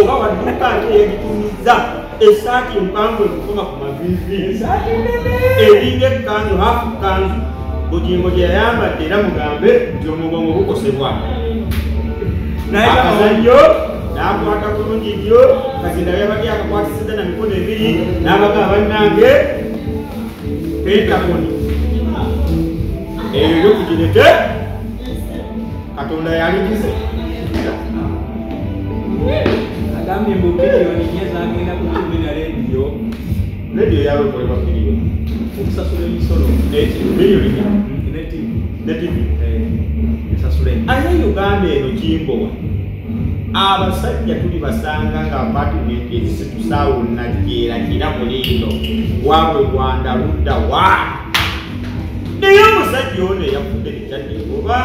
oba wadduka ate yagitumiza essaati empanvu emukoma ku maviivi eringa ekkanzu, hafu kkanzu Bugingo gye yayambadde, era mugambe nti omugongo gukosebwa. Akazannyo n'akwata bulungi nnyo, Kazinda yabadde akakwatisiza na mikono ebiri n'abagamba bannange Pentagon eyo yo tugireke, Katonda yaligize. Agambye mbu 4 biliyoni zagenda ku TV na leediyo. Leediyo yaaba ekolebwa biliyoni? Okusasula emisolo. 4 biliyoni ne TV. Ne TV. Esasula. Aye Uganda eno kimbowa, abasajja tuli basanga nga apartment ezisitusaawo najjeera kira mulindo waabwe Rwanda ludda wa. Naye omusajja ono eyafudde Richard oba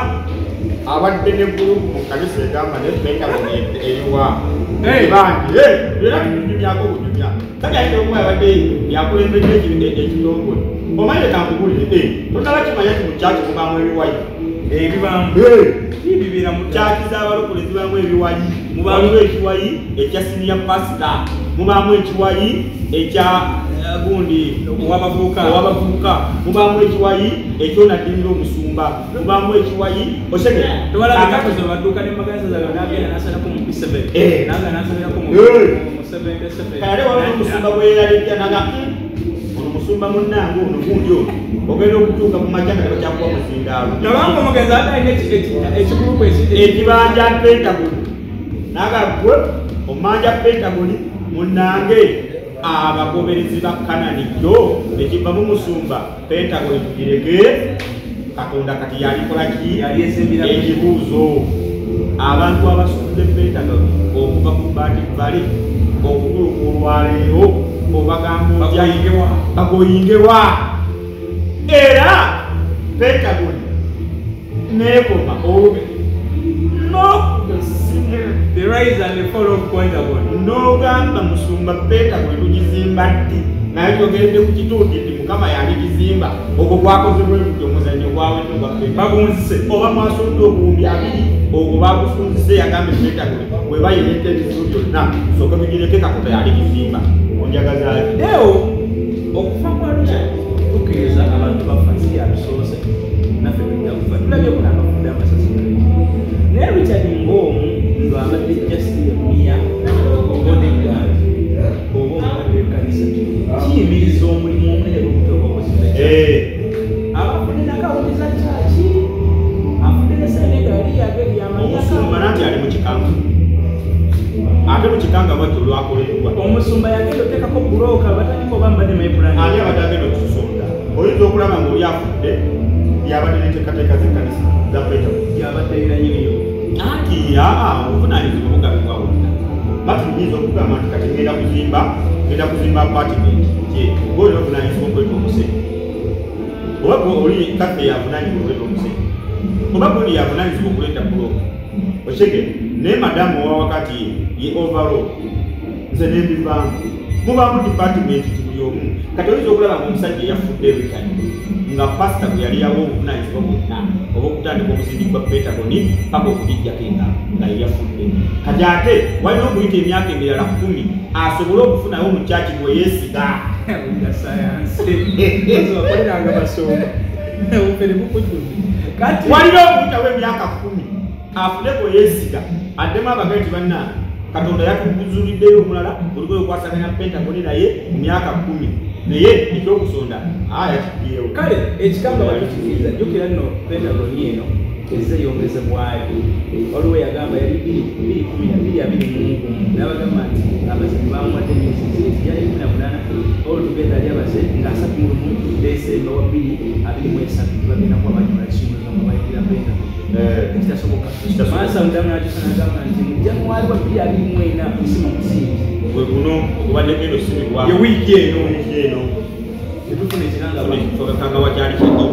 abadde ne group mu kkanisa egamba ne Pentagon eriwa bangi era tunyumyako bunyumya, kati ayinza okuba yabadde yakulembedde ekitongole. Omanyi kankubulire, tonaba kimanya ti mu kyaki mubaamu ebiwayi? Ebibaamu bibeera mu kyaki z'abalokole zibaamu ebiwayi. Mubaamu ekiwayi ekya senior pastor, mubaamu ekiwayi ekya gundi owabavubuka, owabavubuka, mubaamu ekiwayi ekyonaddirira omusumba, mubaamu ekiwayi osegera. Tewalabikakoze badduka ne maganisa zaabwe n'agenda n'asalako mu P7 nanga n'asalirako mu 77. Kale waliwo omusumba gwe yeeraliikirira naga ono musumba munnange ono gundi ono ogenda okutuuka mu makya nga tebakyakuwa muzindaalo. Nabanga omugenzi ate alina ekigulupu ekibanja Pentagon, naga gwe omanja Pentagon munnange, abagoberezi ba Kanani jo ekiva mu musumba Pentagon tugireke, Katonda kati yalikola ki? Yali ezimbira. Ekibuuzo, abantu abasudde Pentagon okuva ku Bat Valley okutuuka olwaleero obagamba otya? Bagoyingewa. Bagoyingewa. Era Pentagon nekoma olubi n'okusimu. The rise and the fall of Pentagon. N'ogamba musumba Pentagon tugizimba ddi Naye twogeredde ku kituuti nti Mukama yali kizimba ogwo gwakoze bwe omuzannyo gwawedde ogwa bagunzise oba mwasudde obuwumbi 2 ogwo bagufunzise yagambye Pentagon bwe bayireeta ebizibu byonna sooka bigireke Katonda yali kizimba onjagazaaki Deo okufa kwa Richard tukkiriza abantu bafa si yabisoose naffe tujja kufa tulabye kuno abafudde amasasi naye Richard ng'omu ndo abadde just emia bodyguard oba omukadde w'ekkanisa kiyimiriza omulimu omunene gw'okutuuka okuzimba abafudde nakawuliza kyaki afudde ne Senegal yali omusumba nanti ali mu kikanga ate mu kikanga bwatyo olwakoleddwa omusumba yagenda oteekako bulooka batandika oba mbadde mayipulani ani abadde agenda okutusonda oyinza okulaba ng'oli afudde yabadde n'enteekateeka z'ekkanisa za Pentagon yabadde nanyiniyo anti obuvunaanyizibwa bugabibwa wonna bati nyinza okugamba nti kati ngenda kuzimba apartment kye gwe ovunaanyizibwa okuleeta omusenyu oba oli kaffe yavunaanyizibwa okuleeta omusenyu oba gundi yavunaanyizibwa okuleeta bulooka okitegeera naye madamu owa wakati ye overall nze nembivaamu mubaamu department ti buli omu kati oyinza okulaba ng'omusajja eyafudde Richard nga pasita gwe yali yawa obuvunaanyizibwa bwonna oba okutandika omusingi gwa Pentagon paka okugijjako engalo nga ye yafudde kati ate walina okuyita emyaka emirala 10 asobole okufunayo mu kyaki gwe yeesiga walina okuyitawo emyaka 10 afune gwe yeesiga addemu abagaye nti bannange Katonda yatuguzuliddeyo omulala olugoye okwasaganya Pentagon naye mu myaka 10 naye ekyokusonda yakibyewo kale ekikanga batukikiriza jjukira nno Pentagon eno ezze eyongezebwayo waliwo yagamba yali 2021 n'abagamba nti abazibu bamuwadde emyezi yali 18 all together yali abaze nga 31 Desemba wa 2023 bagenda kuba bagikola ekisumuluzo nga bayingira Pentagon ekitasoboka Mansa Mudamu n'akyusa n'agamba nti mu January wa 2024 kusima musingi gwe guno ogubadde genda osimibwa ye wiiki eno tetufuna ekiranga wakyali kiko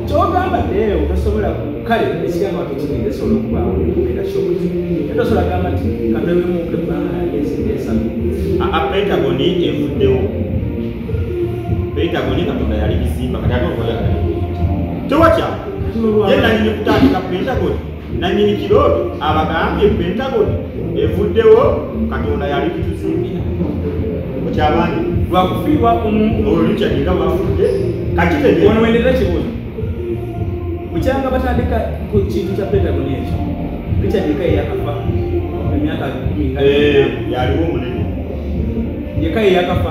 kyogamba Deo tosobola kale ekiranga watukigenda esobola okubaawo okubeera shocked tosobola gamba nti katwewemuke kubanga emyezi esatu Pentagon evuddewo Pentagon Katonda yali kizimba kati ate okola tewakya ye nanyini kutandika Pentagon nanyini kirooto abagambye Pentagon evuddewo Katonda yali kituzimbira okyabange lwakufiirwa omuntu Richard nga bwafudde kakitegeera ono wenderera kibuuzo bukyanga batandika ku kintu kya Pentagon ekyo Richard yekka yeyakafa emyaka 10 yaliwo omunene yekka yeyakafa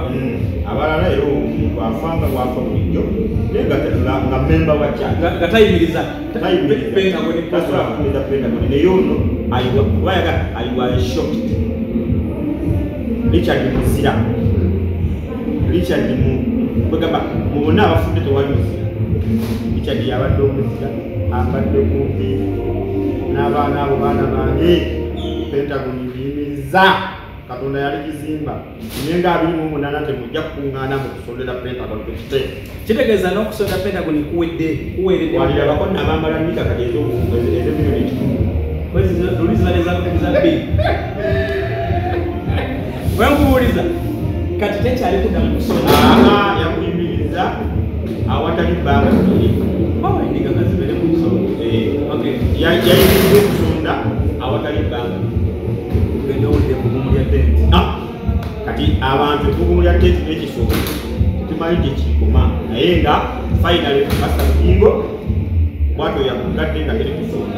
abalala era omuntu afanga bwafa bulijjo naye nga memba wa church nga tayimiriza Pentagon tasobola kuyimiriza Pentagon naye ono I was shocked Richard muzira Richard kwegamba mu bonna abafudde tewali muzira Richard yabadde omuzira ambadde kumpi n'abaana abo baana bange Pentagon biyimiriza Katonda yali kizimba naye nga 28 temujja kukuŋŋaana mu kusondera Pentagon tekite kitegeeza n'okusonda Pentagon kuwedde kuweredde walirabako nabambala mita kati ez'emiliyoni 1 luli zibadde za 2 wenkubuuliza kati tekyali kuddamu kusonda yakuyimiriza awatali bbanga bbiri endiga nga zibeere mu kusonda yayimirizza okusonda awatali bbanga tugende owulire ebbugumu lya tenti kati abantu ebbugumu lya tenti n'ekisonda tetumanyi gye kikoma naye nga finally Pastor Bugingo bwatyo yakugadde nga teri kusonda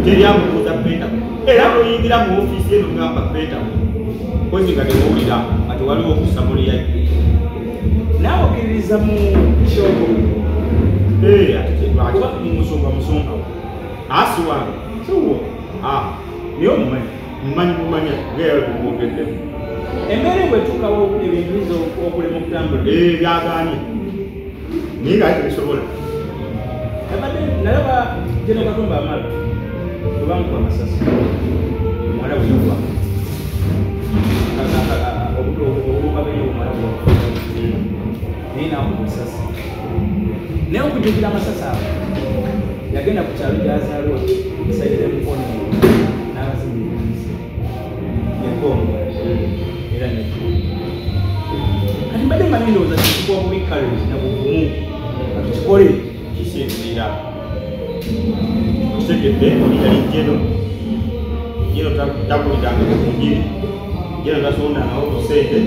teri amubuuza Pentagon era bw'oyingira mu ofiisi eno ngamba Pentagon kozi nga tewulira ati waliwo okusamulira naawe okkiririza mu kyogo ate lwaki musumba musumba asi wange siwo naye omumanyi mumanyi mumanya ngaera tumwogeddemu embeera bwetuukawo ebintu biyinza okulema okutambula byagaanye naye nga tebisobola abadde nalaba General Katumba Wamala bwe bamukuba amasasi omuwala bwe yafa obukabenya omuwala bwe yafa naye n'akuba essasi naye okujjukira amasasi ago yagenda ku kyalo gy'azaalwa esayire mukono n'abazimba ekkanisa ekongo era ne kati manyi ndowooza kikuwa bubi courage na buvumu atukikole kisinziira kitegedde oli yali jeno jeno takuliranga ku njiri jeno tasondangawo ku ssente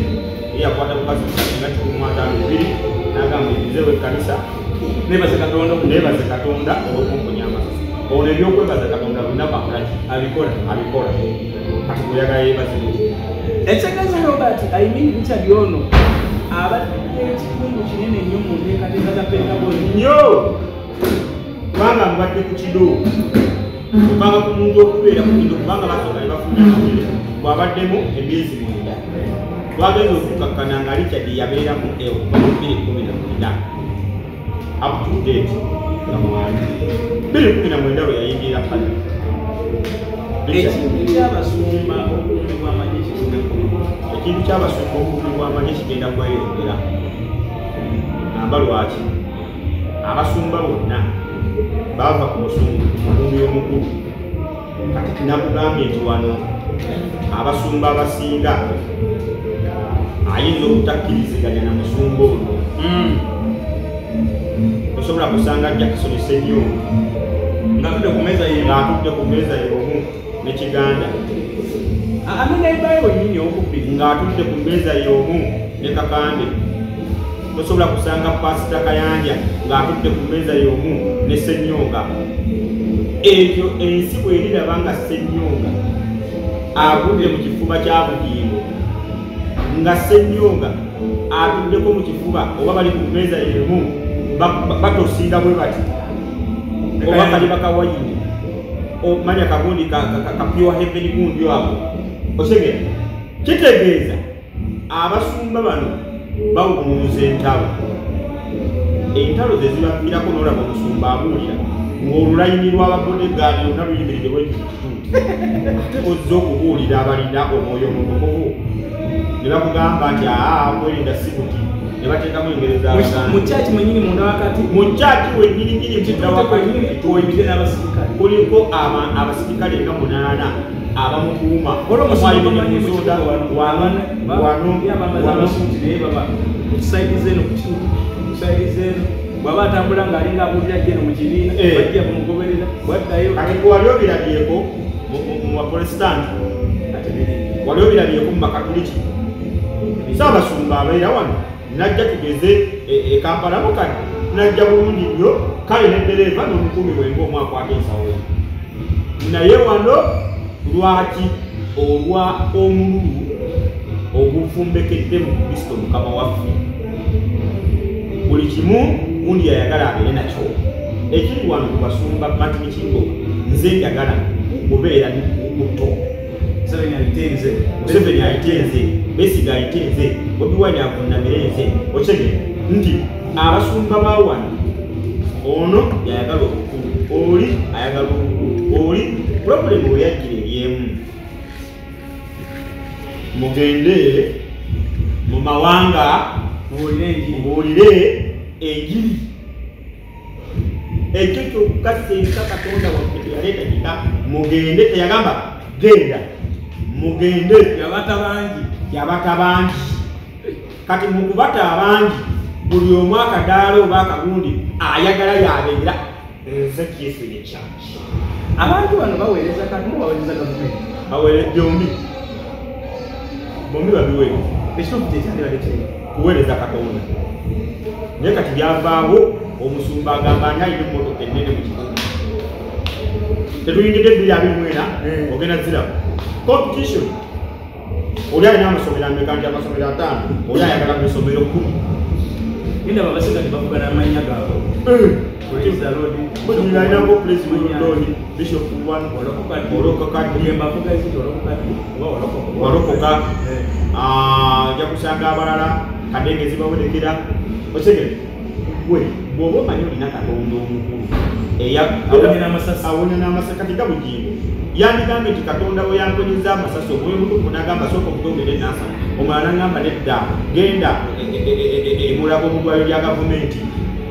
ye yakwata bukazi nga 152 n'agamba nze w'ekkanisa nebaze Katonda nebaze Katonda olw'okumponya amasasi. Ono ebyokwebaza Katonda lunaku akolaki abikola abikola kati bweyagala yeebaze buti. Ekitegeeza Robert I mean Richard ono abadde ekitundu kinene nnyo mu nteekateeka za Pentagon nnyo kubanga mubadde ku kido kubanga ku muntu okubeera ku kido kubanga basooka ne bafuna amawulire bw'abaddemu emyezi 9 twagenza okukakkana nga Richard yabeeramu okuva mu 2019 up to date nga mwali 2019 lwe yayingira pale. Ekintu ky'abasumba okukuumibwa amagye kigenda kukolebwa. Ekintu ky'abasumba okukuumibwa amagye kigenda kweyongera. Namba lwaki? Abasumba bonna bava ku mukuumi omukulu. Kati nakugambye nti wano abasumba abasinga ayinza obutakkiriziganya na musumba ono. Osobola kusanga Jackson Ssenyonga ng'atudde ku mmeeza y'emu ng'atudde ku mmeeza y'omu ne Kiganda. Amina ebayo wennyini owokubiri ng'atudde ku mmeeza y'omu ne Kakande. Tosobola kusanga Pasita Kayanja ng'atudde ku mmeeza y'omu ne Ssenyonga. Ekyo ensi bw'eriraba nga Ssenyonga agudde mu kifuba kya Bugingo, nga Ssenyonga atuddeko mu kifuba oba bali ku mmeeza y'emu batosinga bwe bati oba kali bakawayini omanya kagundi ka pure heaven gundi ako otegera. Kitegeeza abasumba bano bawumuza entalo. Entalo ze zibaviirako n'olaba omusumba abuulira ng'olulayini lw'ababodegaadi lwonna luyimiridde bwe kituuti ate ozze okubuulira abalina omwoyo omutukuvu ne bakugamba nti aa kwerinda si buti ne bateekamu engeri z'Abaganda. Mu kyaki mwennyini munda wakati mu kyaki wennyininyini munda wakati tuwoyimire n'abasirikale kuliko abasirikale nga 8 abamukuuma. Olwo naye baba ku kisaidize eno ku kisaidize eno bw'aba atambula ng'alinga abuulira jeno mu kibiina bajja bamugoberera bwaddayo. Kati gwe wali obirabyeko mu baprotestanti, wali obirabyeko mu bakatuliki? Ssaabasumba abeera wano najja tugeze e Kampala mukadde najja bulungi nnyo kale ne ddereeva n'omukuumi we ng'omu akwata ensawo ye. Naye wano lwaki olwa omululu ogufumbekedde mu Kristo Mukama waffe buli kimu gundi yayagala abeere nakyo. Ekiri wano ku basumba Martin Kingo nze njagala kubeera muto. Museveni ayitenze, Besigye ayitenze, Bobi Wine avunnamire nze. Otegere nti abasumba ba wano ono yayagala obukulu, oli ayagala obukulu, oli pulobulemu we yajjira eryemu. Mugende mu mawanga mubuulire enjiri. Ekyo kyokka singa Katonda waffe teyaleeta kita mugende, teyagamba genda mugende, yabata bangi yabata bangi. Kati mu kubata abangi buli omu akadaala oba akagundi ayagala yabeera nze chief in charge. Abantu bano baweereza Katonda, baweereza gavumenti, baweereza byombi, bombi babiweereza. Ekituufu kye kyandibadde kiri kuweereza Katonda. Naye kati byavaawo omusumba agamba ani alina emmotoka ennene mu kibuga. Tetuyingidde 2024 ogenda ziraba competition. Oli alina amasomero ameka nti amasomero 5, oli ayagala mu isomero 10. Ndaba abasajja tebavuga n'amannya gaabwe. Praise the Lord. Alinako Praise the Lord, Bishop One, Olokoka, Olokoka. Ojja kusanga abalala kadenge zibawedekera. Otegere gwe bw'oba omanyi olina Katonda omukulu awonya n'amasasi kati ga Bugingo yandigambye nti Katonda we yankonyeza amasasi omwoyo omutukuvu n'agamba sooka okutongere enansa omulala n'agamba nedda genda emulago mu ddwaliro lya gavumenti.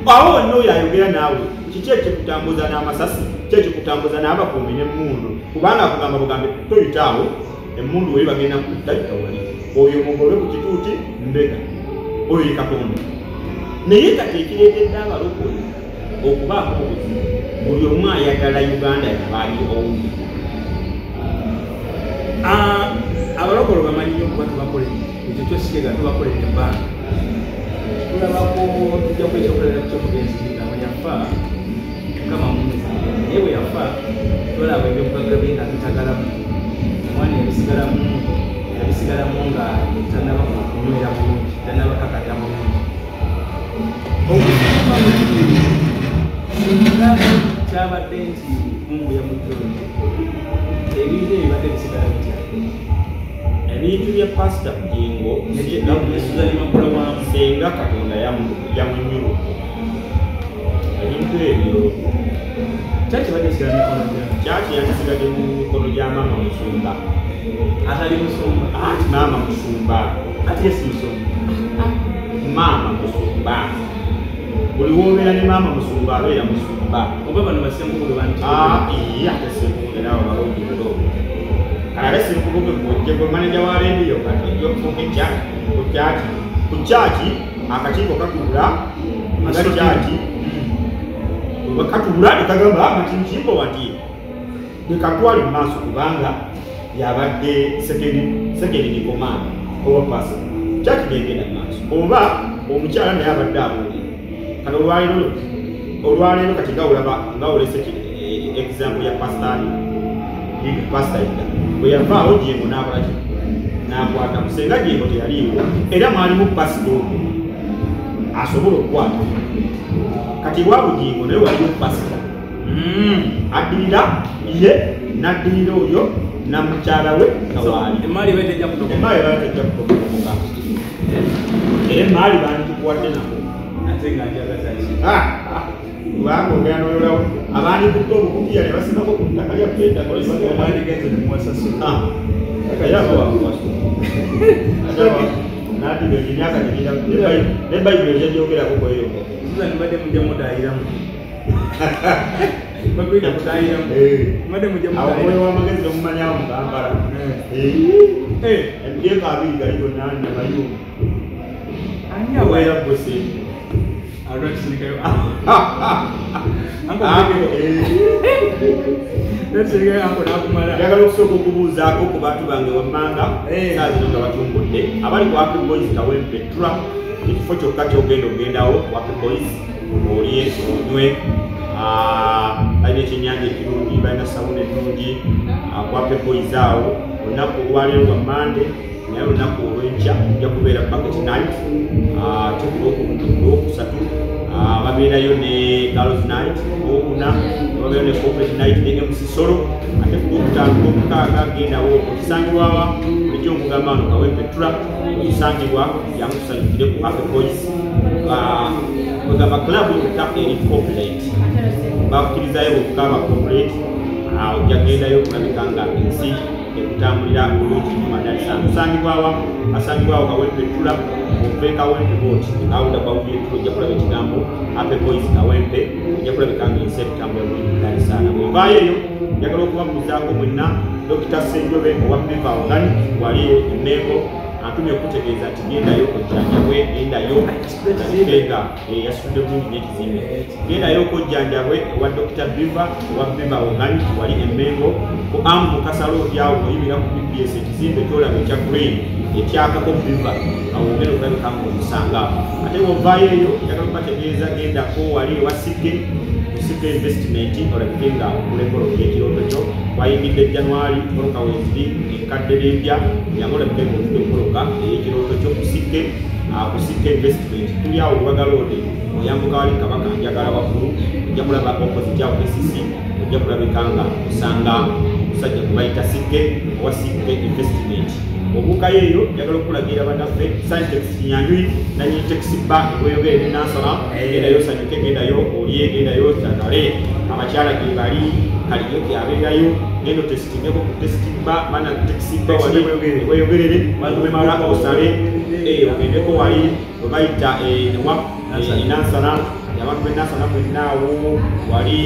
Awo wonna oyo ayogera naawe kiki ekikutambuza n'amasasi, ki ekikutambuza n'abakuumi n'emmundu? Kubanga akugamba bugambe toyitaawo emmundu weri bagenda kutta yita wali oyo mugobe ku kituuti mbega. Oyo ye Katonda. Naye kati ekireetedde abalokole okubaako obuzibu, buli omu ayagala Uganda yabaali owundi. Abalokole bamanyi nnyo okuba tubakolera ekyo kyo sikega tubakolera ebbanga. Tulabako tujja kwekyokolera ku kyomugenzi nga bwe yafa Mukama amuwummuze mirembe, naye bwe yafa twalaba ebyobugagga bye nga bitagalamu, omwana yabisigalamu nga tannaba kunywera bulungi, tannaba kakata bulungi. Okusoma mu kibiri singa kyabadde nti Mungu yamujjonze, ebintu ebyo bibadde bisigala bitya? Ebintu bya Pasita Bugingo senga Katonda yamunyuludde ebintu ebyo kyaki badde kisigala mikono gya kyaki yandisigadde mu mikono gya maama musumba. Atali musumba? Anti maama musumba. Ati ye si musumba? Maama musumba. Buli w'obeera ne maama musumba abeera musumba. Oba bano basenkubuge bantu? Iye ate senkubuge nabo balungi bulo. Kale ate senkubuge gwe gwe maneja wa rediyo kati ojja okufuuka ekya ku kyaki. Ku kyaki akakiiko katuula nga kyaki katuula ne kagamba Martin Kimbo wati ne katwale mu maaso kubanga yabadde second in command oba pastor. Kyaki negenda mu maaso oba omukyala naye abadde abuulira. Kati olwaleero kati nga olaba nga olese example ya pastor Pastor bwe yavaawo Jengo n'akola ki? N'akwata. Senga Jengo teyaliiwo era mwalimu pasita ogwo asobola okukwata. Kati wa Bugingo naye waliwo pasita addirira ye n'addirira oyo na mukyala we nga waali. Emmaali eba tejja kutokomoka. Emmaali eba tejja kutokomoka. Era emmaali banditukuwadde nako. Ate nga njagaza ki? Kubanga ogenda n'oyolawo abandikutte obukupiya ne basimako ku ttaka lya Penda. Bandigenze ne muwasasula. Yaba wakuwasula. N'addiba emyaka gibira ne Bayibuli ekyagyogerako kweyo. Susan mbadde mujja mutaayiramu. Bagwida kutaayiramu. Mbadde mujja mutaayiramu. Awo omwoyo w'amagezi tomumanyawo mu Kampala. Emyaka abiri gali gonna namayumba. Ani awo? Obeera ggwe ssente. Alwakisirikayo. Njagala okusooka okubuuzaako ku bantu bange wammanga saa zino nga batumbudde abali ku Happy Boys Kawempe Tura, ekifo kyokka ky'ogenda ogendawo ku Happy Boys olye onywe, balina ekyennyanja ekirungi, balina sawuna ennungi ku Happy Boys awo. Olunaku olwaleero lwa Mmande, naye olunaku olw'enkya ojja kubeera bucket night, ate ku lwokusatu babeerayo ne girls night, olwokuna babeerayo ne corporate night ne MC Solo, ate ku lwokutaano lwomukaaga gendawo okisangibwawa bulijjo nkugamba wano Kawempe Tura okisangibwa jangu tusanyukire ku Happy Boys. Kwegamba club yokka eri corporate, bakkirizayo bokka aba corporate, ojja gendayo okulabika nga ensi ekutambulira bulungi nnyo madalisa. Tusangibwawa asangibwawo Kawempe Tura, ove Kawempe bot roundabout y'Etula ojja kulaba ekigambo Happy Boys Kawempe, ojja kulabika nga ensi ekutambulira bulungi madalisa. Bw'ovaayo eyo njagala okubabuuzaako mwenna Dr. Ssenjobe owa Biva Organic wali e Mengo atumye okutegeeza nti gendayo ojjanjabwe, gendayo nga yasitudde bulungi n'ekizimbe. Gendayo okojjanjabwe owa Dr. Biva owa Biva Organic wali e Mengo ku Amu Mukasa Road awo oyimira ku BBS ekizimbe ky'olaba ekya green ekyakako Biva awo ogenda okulabika ng'omusanga. Ate bw'ovaayo eyo njagala okubategeeza gendako wali ewa Sikke Sikke Investment olabike nga ogula ekirooto kyo. Wayingidde January bboloka weeziri enkadde n'empya, jangu olabike ng'ofuna bboloka ey'ekirooto kyo ku Sikke ku Sikke Investment. Tuli awo Lubaga Road oyambuka wali Kabaka Njagala waggulu ojja kulaba opposite awo KCC ojja kulabika nga osanga omusajja gwe bayita Sikke owa Sikke Investment. Obuukayo eyo njagala okulagira bannaffe Syntex Kinyanjui nannyini Taxi Bar Bweyogere ne Nansana, gendayo osanyuke, gendayo olye, gendayo okyagale. Abakyala gye bali kaliyoki abeerayo, genda otesitingeko ku Taxi Bar, mana Taxi Bar wali Bweyogerere, omala osale ogendeko wali we bayita Nansana Abantu b'e Nansana mwenna awo wali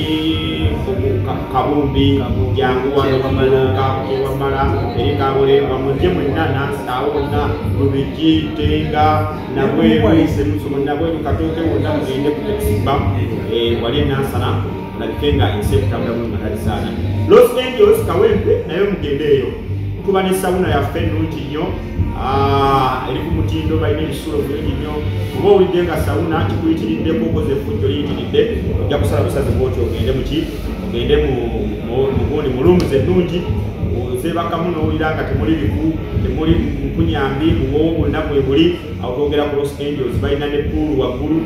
Kabumbi, jangu wano Kyewamala eri Kabulengwa, mujje mwenna Nansana awo wonna, Lubigi, Tenga, Nabweru, Katooke, wonna mugende ku Exim Bank wali e Nansana, olabike nga ensi ekutambula bulungi matalisaana. Los Angeles, Kawempe naye mugende eyo, tuba ne sauna yaffe ennungi nnyo, eri ku mutindo, balina ebisulo bingi nnyo. Oba owulidde nga sauna kikuyitiriddeko, okoze effujjo liyitiridde, ojja kusala busazi bwoti ogende muki, ogende mugundi mu rooms ennungi zeebakamu, n'owulira nga temuli biku, temuli mpunyambi, buwoowo bwonna bwe buli awo. Twogera ku Los Angels, balina ne pool waggulu,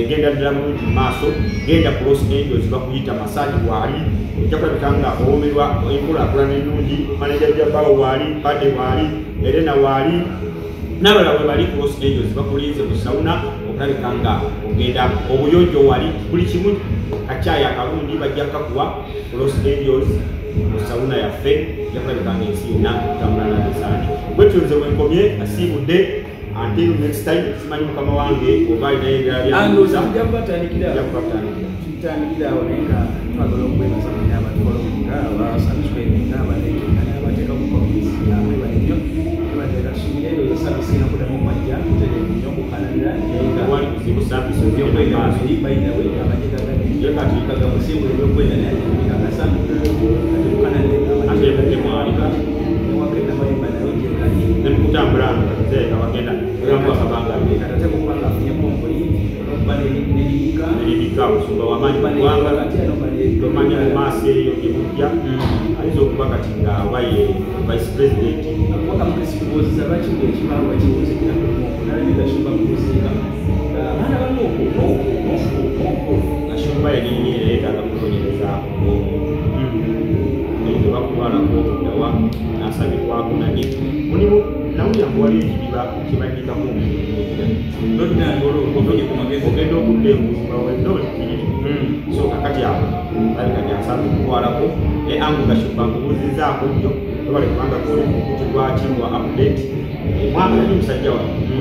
genda ddala bulungi mu maaso, genda ku Los Angels, bakuyita massage waali, ojja kulabika nga owomerwa enkulaakulana ennungi. Manager Jabawo waali, Pade waali, Erena waali, n'abalala bwe bali ku Los Angels, bakulinze ku sauna okulabika nga ogenda obuyonjo wali, buli kimu, kacyayi akalungi bajja kakuwa ku Los Angels mu sauna yaffe, ojja kulabika nga ensi yonna otambula nabisaani. Bwetyo nze bwenkomye, asiibudde until next time. Simanyi mukama wange oba alinayo ebirala. Andowooza tujja kubatandikira. Tujja kubatandikira. Tutandikira awo, naye nga twagala okwebaza mwenna abatufollowinga, abasubscribinga, abalikinga n'abateeka ku comments, mwebale nnyo. Twebateeka tusubire endowooza service ena kuddamu okwajja mutereevu nnyo okukananira, naye nga Tewali buzibu, service ebyokwenda maaso. Mubiri by the way, amagye Ye kati gagamusiibula ebyokwenda, naye bikakasa kati bukananire. Ate ebudde mwali kati. Newakenda mayumba nayo gyekali. Ne mukutambula nga bagenda ogamu akabanga. Kati ate okuba nga afunye convoy n'okuba neribika. Neribika, musumba wamaanyi mu ggwanga. Tomanyi mu maaso eyo gye mujja ayinza okuba kati nga oba ye vice president. Wakamukesikubuuziza lwaki buli ekibaawo bakibuuzikira ku mwoko, nalabye Gashumba mukuziika abaana bamwoko mwoko mwoko mwoko. Gashumba yennyini era yeetaaga kunoonyerezaako ng'omuntu, ayinza oba kulwalako okuddawa n'asabirwako, naye mulimu nawulira mbu waliyo ekidiba kyebannyikako omuntu. Ofunye ku magezi. Ogenda okudda engulu nga wenna oli kiriri. So kakati awo alabika gyasaana okutwalako naye angu Gashumba nkubuuzizaako nnyo, webale kubanga goli ku mukutu gwa Kimbwa Update. Mwagala nnyo omusajja wange.